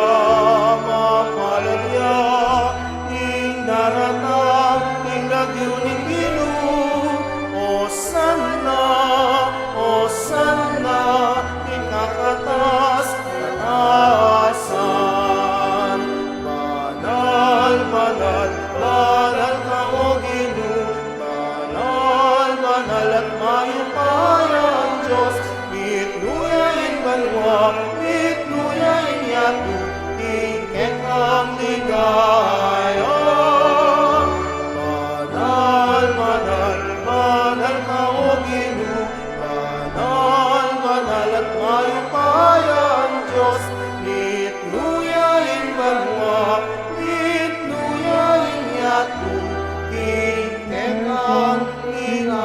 mapalad ya, ing daratang king lagyu ning Ginu. Osana, Osana, king kakatas a taasan. Banal, banal, banal ka, O Ginu, banal, banal at mayupayang Dios, mitmu ya ing banua, mitmu ya ing yatu, king kekang ligaya. Banal, banal, banal ka, O Ginu, banal, banal at mayupayang Dios, mitmu ya ing banua, mitmu ya ing yatu, king kekang ligaya.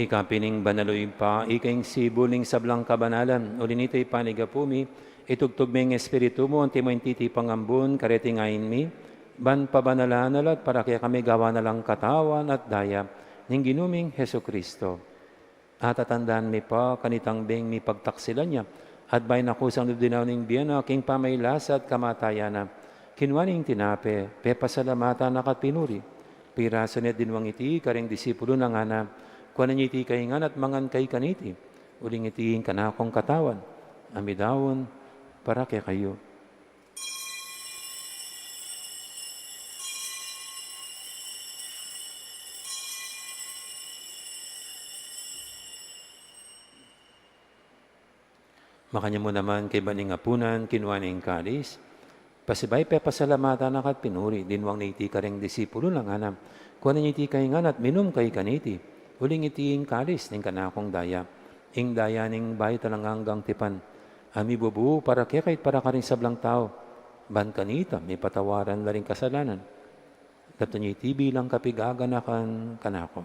Ika pin ing banal, O Ibpa, ika ing sibul ning sablang kabanalan. Uli nita, ipanyawad mi, itubud me ing Espiritu mu, antimo ing titipang ambun kareting ain mi, ban pabanalan na la at para kekami gawan na lang katawan at daya ning Ginu ming Jesucristo. At tatandanan mi pa kanitang beng mipagtaksilan ya, at bayu na kusang lub dinaun ing bie na king pamagkasakit at kamatayan na, kinua ne ing tinape, pepasalamatan na ka at pinuri, pirasu ne at dinwang iti kareng disipulu na, ngana: Kuanan ye iti kayu ngan at mangan kayu kaniti, uling iti ing kanakung katawan a midaun para kekayu. Makanyan mu naman kaybat ning apunan, kinua ne ing kalis, pasibayu pepasalamatan na ka at pinuri, dinwang ne iti kareng disipulu na, ngana: Kuanan ye iti kayu ngan at minum kayu kaniti, uling iti ing kalis ning kanakung daya, ing daya ning bayu at alang anggang tipan, a mibubu para kekayu at para karing sablang tau, ban kanita mipatawaran la ring kasalanan. Daptan ye iti bilang kapaganakan kanaku.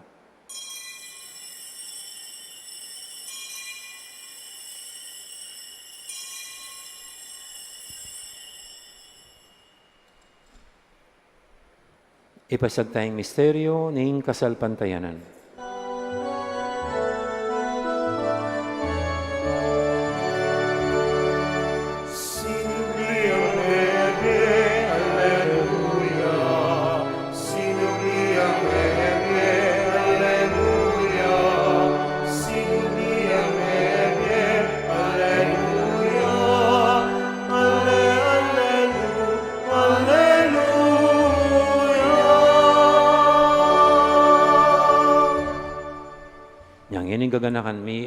Ipasiag taya ing misteryu ning kasalpantayanan.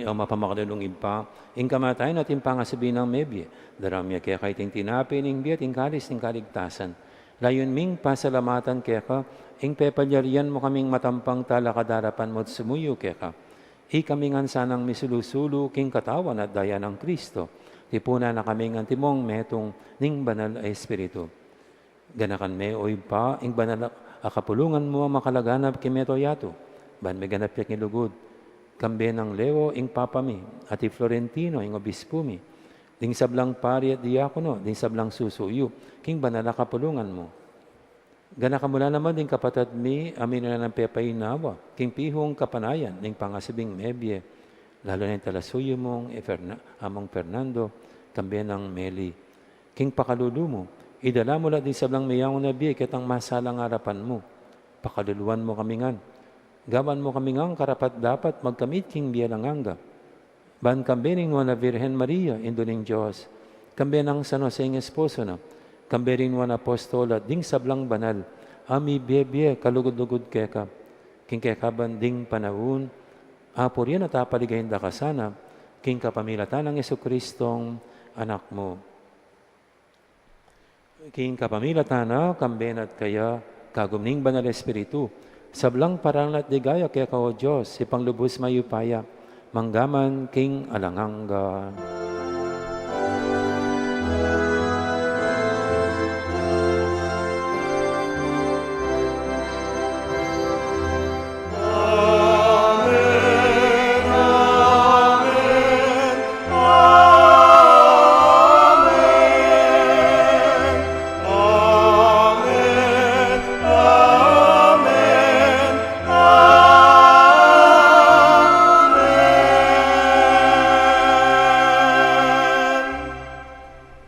O mapamakalulung Ibpa, ing kamatayan at ing pangasubli nang mebie, daraun mi keka iting tinape ning bie at ing kalis ning kaligtasan. Layun ming pasalamatan keka ing pepalyarian mu kaming matampang talakad king arapan mu at sumuyu keka. Ikami ngan sanang misulu-sulu king katawan at daya nang Kristo. Tipunan na kaming antimong metung ning Banal a Espiritu. Ganakan me, o Ibpa, ing banal a kapulungan mu a makalaganap king mabilug a yatu, ban meganap ya king lugud, kambe nang Leo ing Papa mi, at i Florentino ing Obispu mi, ding sablang pari at diakono, ding sablang susuyu king banal a kapulungan mu. Ganakan mu la naman ding kapatad mi a minuna nang pepainawa king pihung kapanayan ning pangasubling mebie, lalu na ing talasuyu mung i Ferna-, Among Fernando, kambe nang Meli. King pakalulu mu, idala mu la ding sablang meyangu na bie ketang masalang arapan mu. Pakaluluan mu kami ngan. Gawan mu kami ngan karapat-dapat magkamit king bie alang angga. Ban kambe ning Nuan a Virgen Maria, Indu ning Dios, kambe nang San Jose ing esposo na, kambe ring nuan a apostol at ding sablang banal a mibie-bie kalugud-lugud keka, king kekaban ding panaun, apurian at apaligayan da ka sana, king kapamilatan nang Jesucristong Anak mu. King kapamilatan na, kambe na at kaya, kagum ning Banal a Espiritu, sablang parangal at ligaya keka, o Dios, Ibpang lubus mayupaya, mangga man king alang angga. Amen, amen, amen, amen, amen, amen.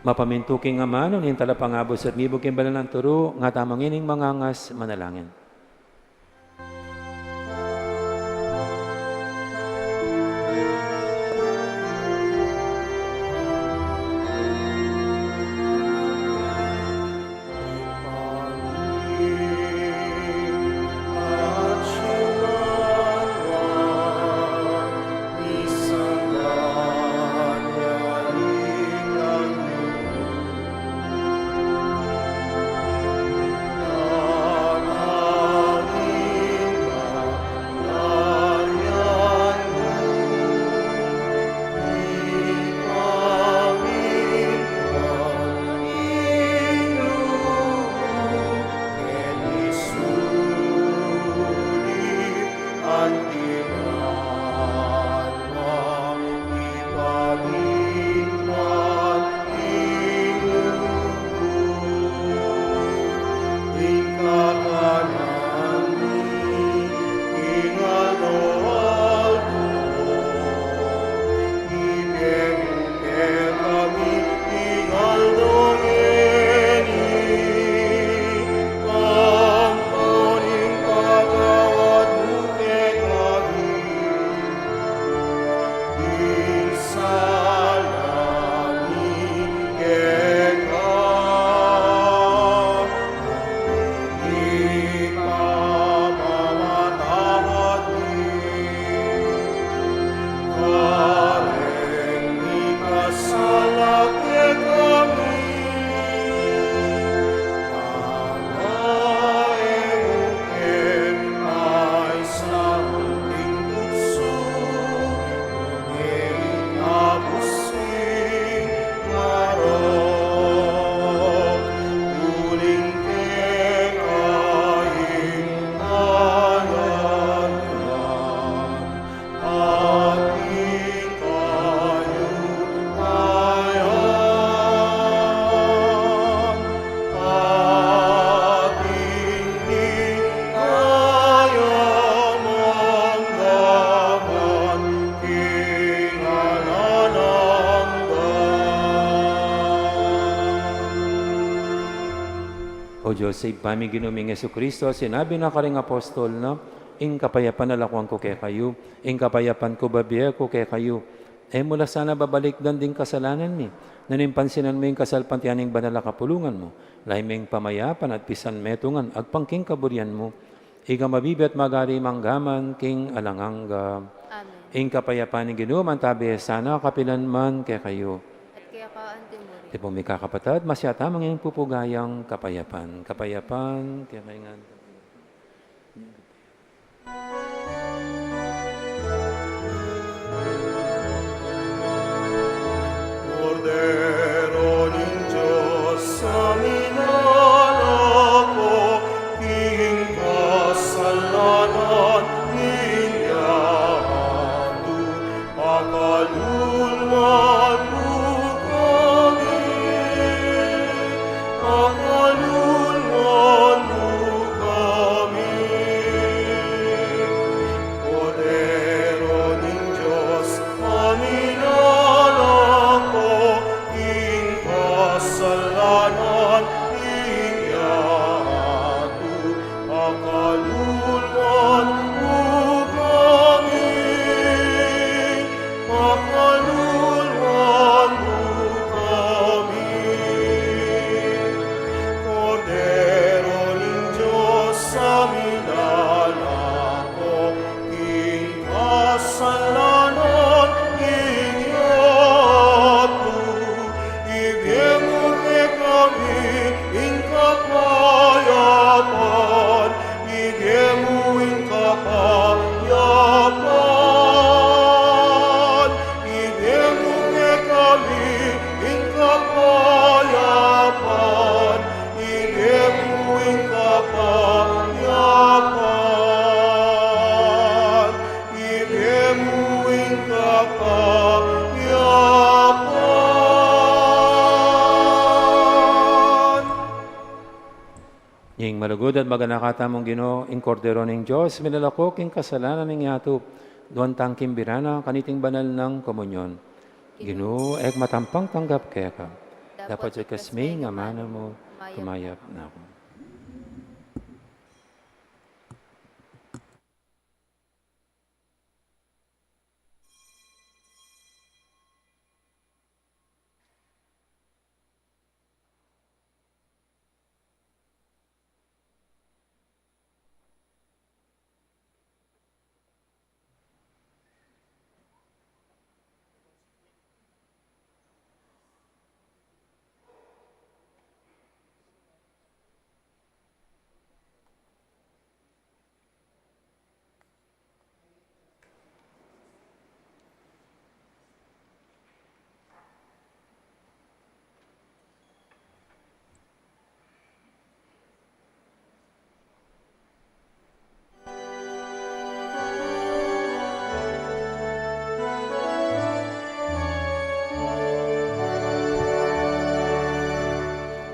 Mapamintu king amanu ning Talapangabus at mibug king banal nang turu, ngatamu ngening mangangas manalangin. O Dios, Ibpa mi, Ginu ming Jesucristo, sinabi na karing apostol na, ing kapayapan lakuan ku kekayu, ing kapayapan ku bibie ku kekayu. E mu la sana babalikdan ding kasalanan mi, nune pansinan mu ing kasalpantayanan ning banal a kapulungan mu, lalam ning pamayapan at pisanmetungan, agpang king kaburian mu, ika a mabibie at magari mangga man king alang angga. Amen. Ing kapayapan ning Ginu mantabi sana kapilan man kekayu. At keka antimurin. Tipong mikakapatad, masiat tamu ing pupugayang kapayapan. Kapayapan kekayu ngan. Kordero ning Dios, a minalako king kasalanan ning yatu, pakalulwan mu kami, pakalulwan mu kami. Kordero ning Dios, a minalako king kasalanan ning yatu, pakalulwan mu kami, pakalulwan mu kami. Kordero ning Dios, a minalako king kasalanan ning yatu, ibie mu kekami ing kapayapan, ibie mu ing kapayapan, ibie mu kekami ing kapayapan, ibie mu ing kapayapan, ibie mu ing kapayapan. Ing malugud at maganaka tamung Ginu, ing Kordero ning Dios, minalako king kasalanan ning yatu, nuan tang king bira na kaniting banal nang komunyon. Ginu, e ku matampang tanggap keka. Dapot ikasme ing amanu mu, kumayap na ku.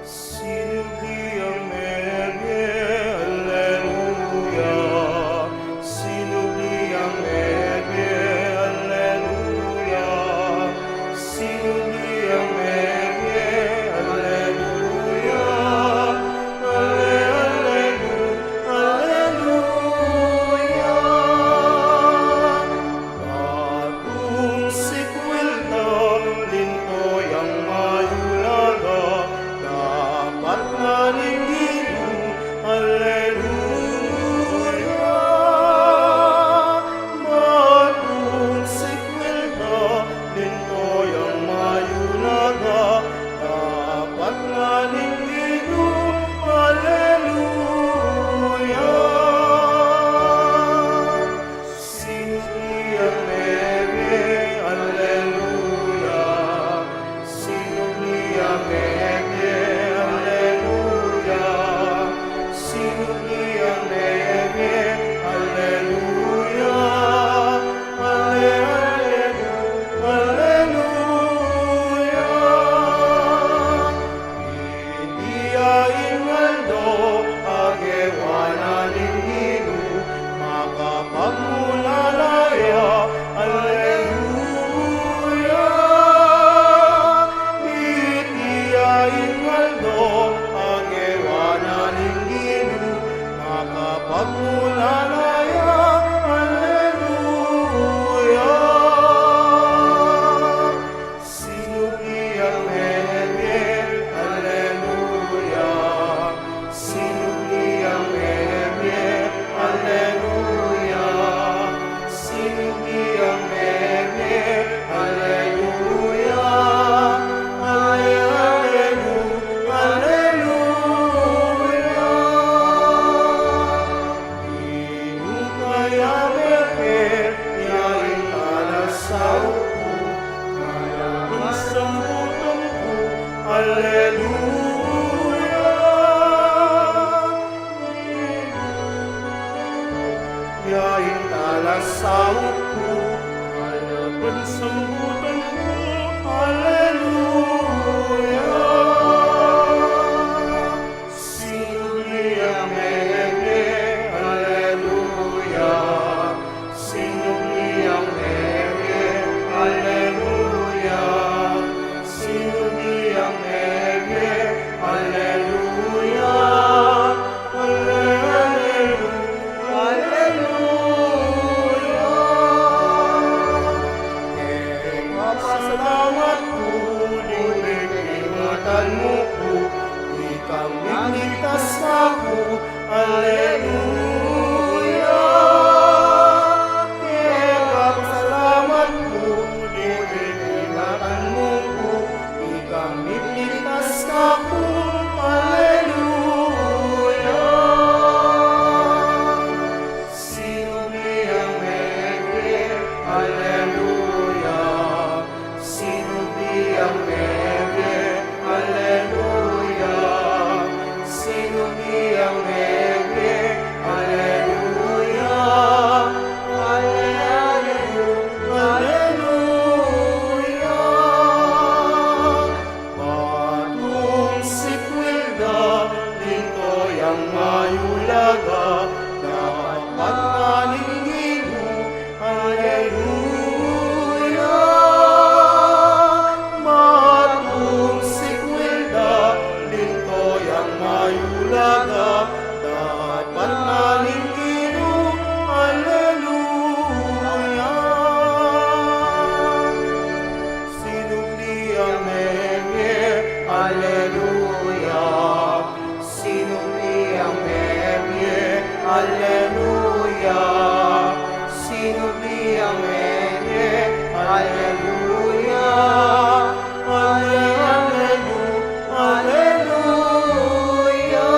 Sinubli yang mebie, alleluia. Sinubli yang mebie, alleluia. Sinubli yang mebie, alleluia. Alle-, allelu-, alleluia. Batung sikwil da, linto yang mayulaga, dapat na ning Ginu, alleluia. Batung sikwil da, linto yang mayulaga, dapat na ning Ginu, alleluia. Sinubli yang mebie, alleluia. Sinubli yang mebie, alleluia. Sinubli yang mebie, alleluia. Alle-, allelu-, alleluia. Iti ya ing aldo a gewa na ning Ginu, makapagmulala ya, alleluia. Iti ya ing aldo a gewa na ning Ginu, makapagmulala ya, alleluia. Sinubli yang mebie, alleluia. Sinubli yang mebie, alleluia. Sinubli yang Yaing talasaup ku, ala pang sambutan ku, Aleluya. Sinubli yang meme, Aleluya. Sinubli yang meme, Aleluya. Sinubli yang meme, Aleluya. Ale, alelu-, Aleluya. Kekapasalamat ku, ning pipingatan mu ku, ikang miligtas na ku, Aleluya. Kekapasalamat ku, ning pipingatan mu ku, ikang miligtas na ku, Aleluya. Sinubli yang meme, Aleluya. Sinubli yang meme, Aleluya. Sinubli yang meme, Aleluya. Ale, alelu-, Aleluya. Matung sikwil da, linto yang mayulaga, dapat na ning Ginu, Aleluya. Matung sikwil da, linto yang mayulaga, dapat na ning Ginu, Aleluya. Sinubli yang meme, Aleluya. Sinubli yang meme, Aleluya. Sinubli yang meme, Aleluya. Ale, alelu-, Aleluya.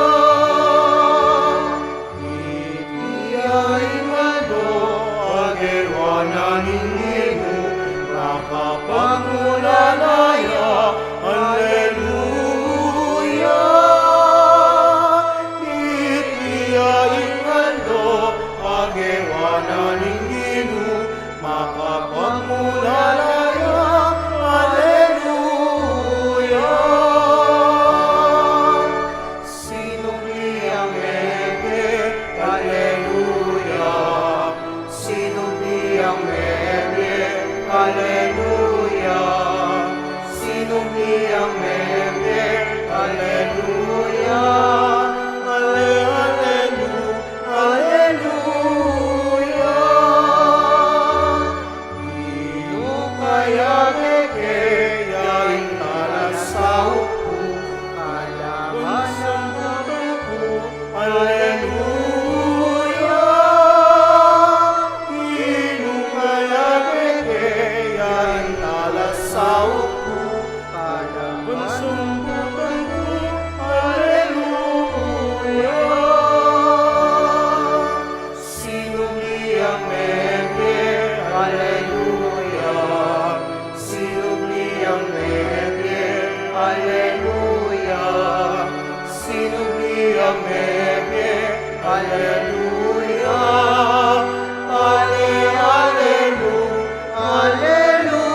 Iti ya ing aldo a gewa na ning Ginu, makapagmulala ya, Aleluya. Iti ya ing aldo a gewa na ning Ginu, makapagmulala ya, Aleluya. Sinubli yang meme, Aleluya. Sinubli yang meme, Aleluya. Sinubli yang meme, Aleluya. Ale, alelu-, Aleluya. Inu kaya keke ya ing talasaup ku, ala pang sambutan ku, Aleluya. Inu kaya keke ya ing talasaup ku, ala pang sambutan ku, Aleluya. Sinubli yang meme, Aleluya. Sinubli yang meme, Aleluya. Sinubli yang meme, Aleluya. Ale, alelu-, Aleluya.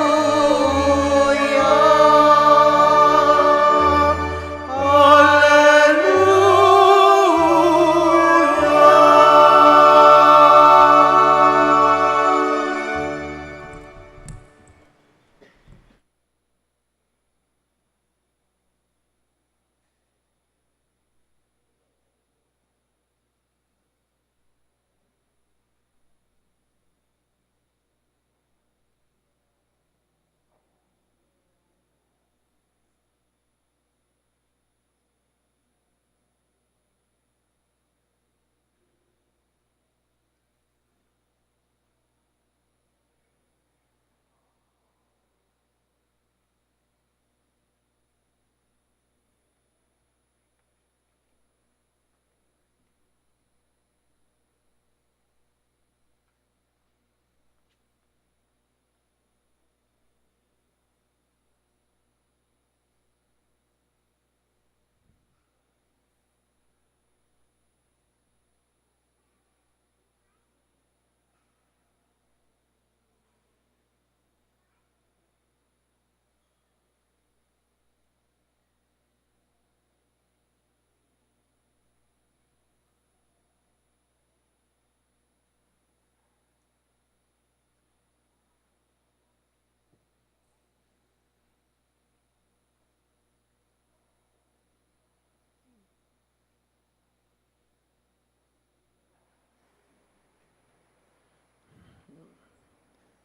Aleluya.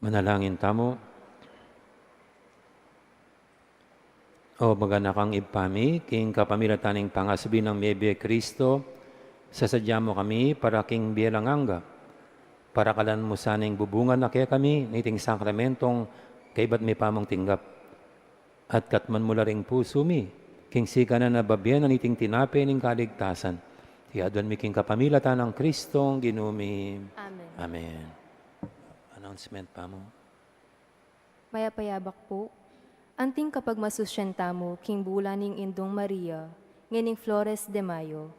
Manalangin tamu. O maganakang Ibpa mi, king kapamilatan ning pangasubli nang mebie Kristo, sasadya mu kami para king bie alang angga. Parakalan mu sana ing bubungan na kekami niting sakramentong kaibat mi pamung tinggap. At katman mu la ring pusu mi, king sikanan a babie na niting tinape ning kaligtasan. Iti adwan mi king kapamilatan nang Kristong Ginu mi. Amen. Amen. Announcement pa mu. Mayap a yabak pu. Anting kapagmasusyan tamu king bulan ning Indung Maria, ngening Flores de Mayo.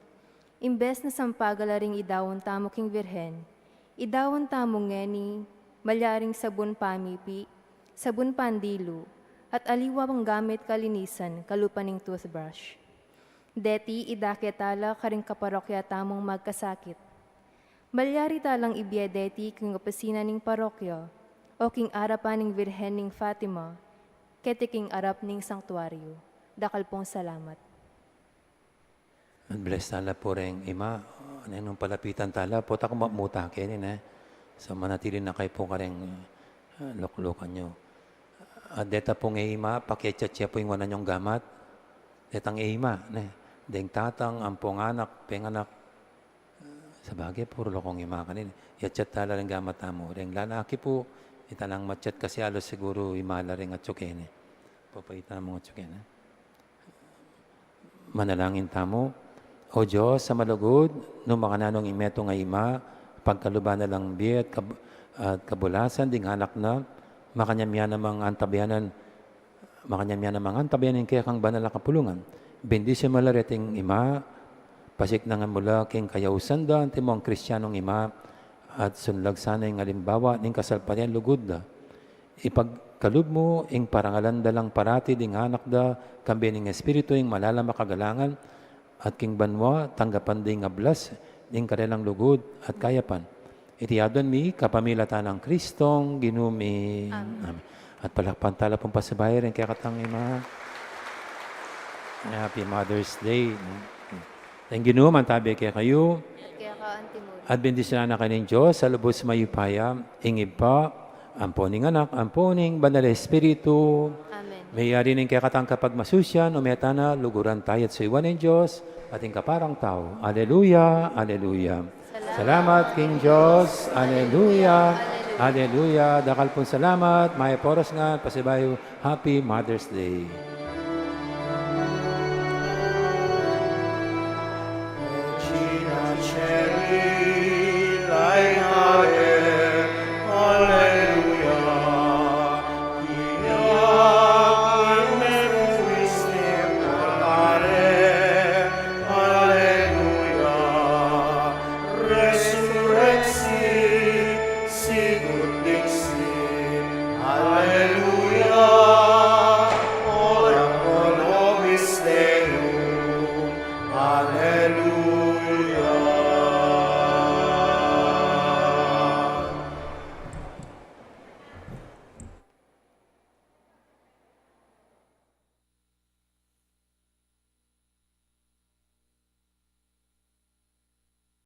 Imbes na sampaga la ring idaun tamu king Virgen, idaun tamu ngeni malyaring sabun pamipi, sabun pandilu, at aliwa pang gamit kalinisan kalupa ning toothbrush. Deti idake tala karing kaparokya tamung magkasakit. Malyari talang ibie deti king opisina ning parokya o king arapan ning Virgen ning Fatima, keti king arap ning sangtuaryo. Dakal pung salamat. Bless tala pu reng ima. Nung palapitan tala pu, ta ku mamuta keni, ne. So, manatili na kayu pu kareng, ah, luklukan yu. At deta pung e ima, pakiachat ya pu ing wanan yung gamat. Detang e ima, ne. Deng tatang, ampong anak, penganak. Sabagay, puru lokong ima kanini. Iachat tala reng gamat tamu. Reng lalaki pu, ita nang machat kasi alos siguru ima la reng atsu keni. Papaitan mu atsu keni. Manalangin tamu. O Dios a malugud, nung makananu ing metung a ima, pagkaluban na lang bie at kab-, at kabulasan ding anak na, makanyan ya namang antabayanan, makanyan ya namang antabayanan ing kekang banal a kapulungan. Bendisyun mu la reting ima, pasiknangan mu la king kayausan da, antimong Kristianong ima, at sunlag sana ing alimbawa ning kasalpantayanan lugud da. Ipagkalub mu ing parangalan da lang parati ding anak da, kambe ning Espiritu ing malalam a kagalangan, at king banua, tanggapan ding ablas ning karelang lugud at kayapan. Iti adwan mi, kapamilatan nang Kristong Ginu mi. Amen. Amen. At palakpan tala pung pasibayu ring kekatang ima. Happy Mother's Day. Ing Ginu mantabi kekayu. At keka antimurin. At bendisyunan na kayu ning Dios a lubus mayupaya, ing Ibpa, ampo ning Anak, ampo ning Banal a Espiritu. Amen. Meyari ning kekatang kapagmasusyan, ume tana, luguran taya at suyuan ing Dios, at ing kaparang tau. Aleluya, aleluya. Salamat. Salamat king Dios. Aleluya, aleluya. Aleluya. Dakal pung salamat. Mayap a oras ngan, pasibayu, Happy Mother's Day.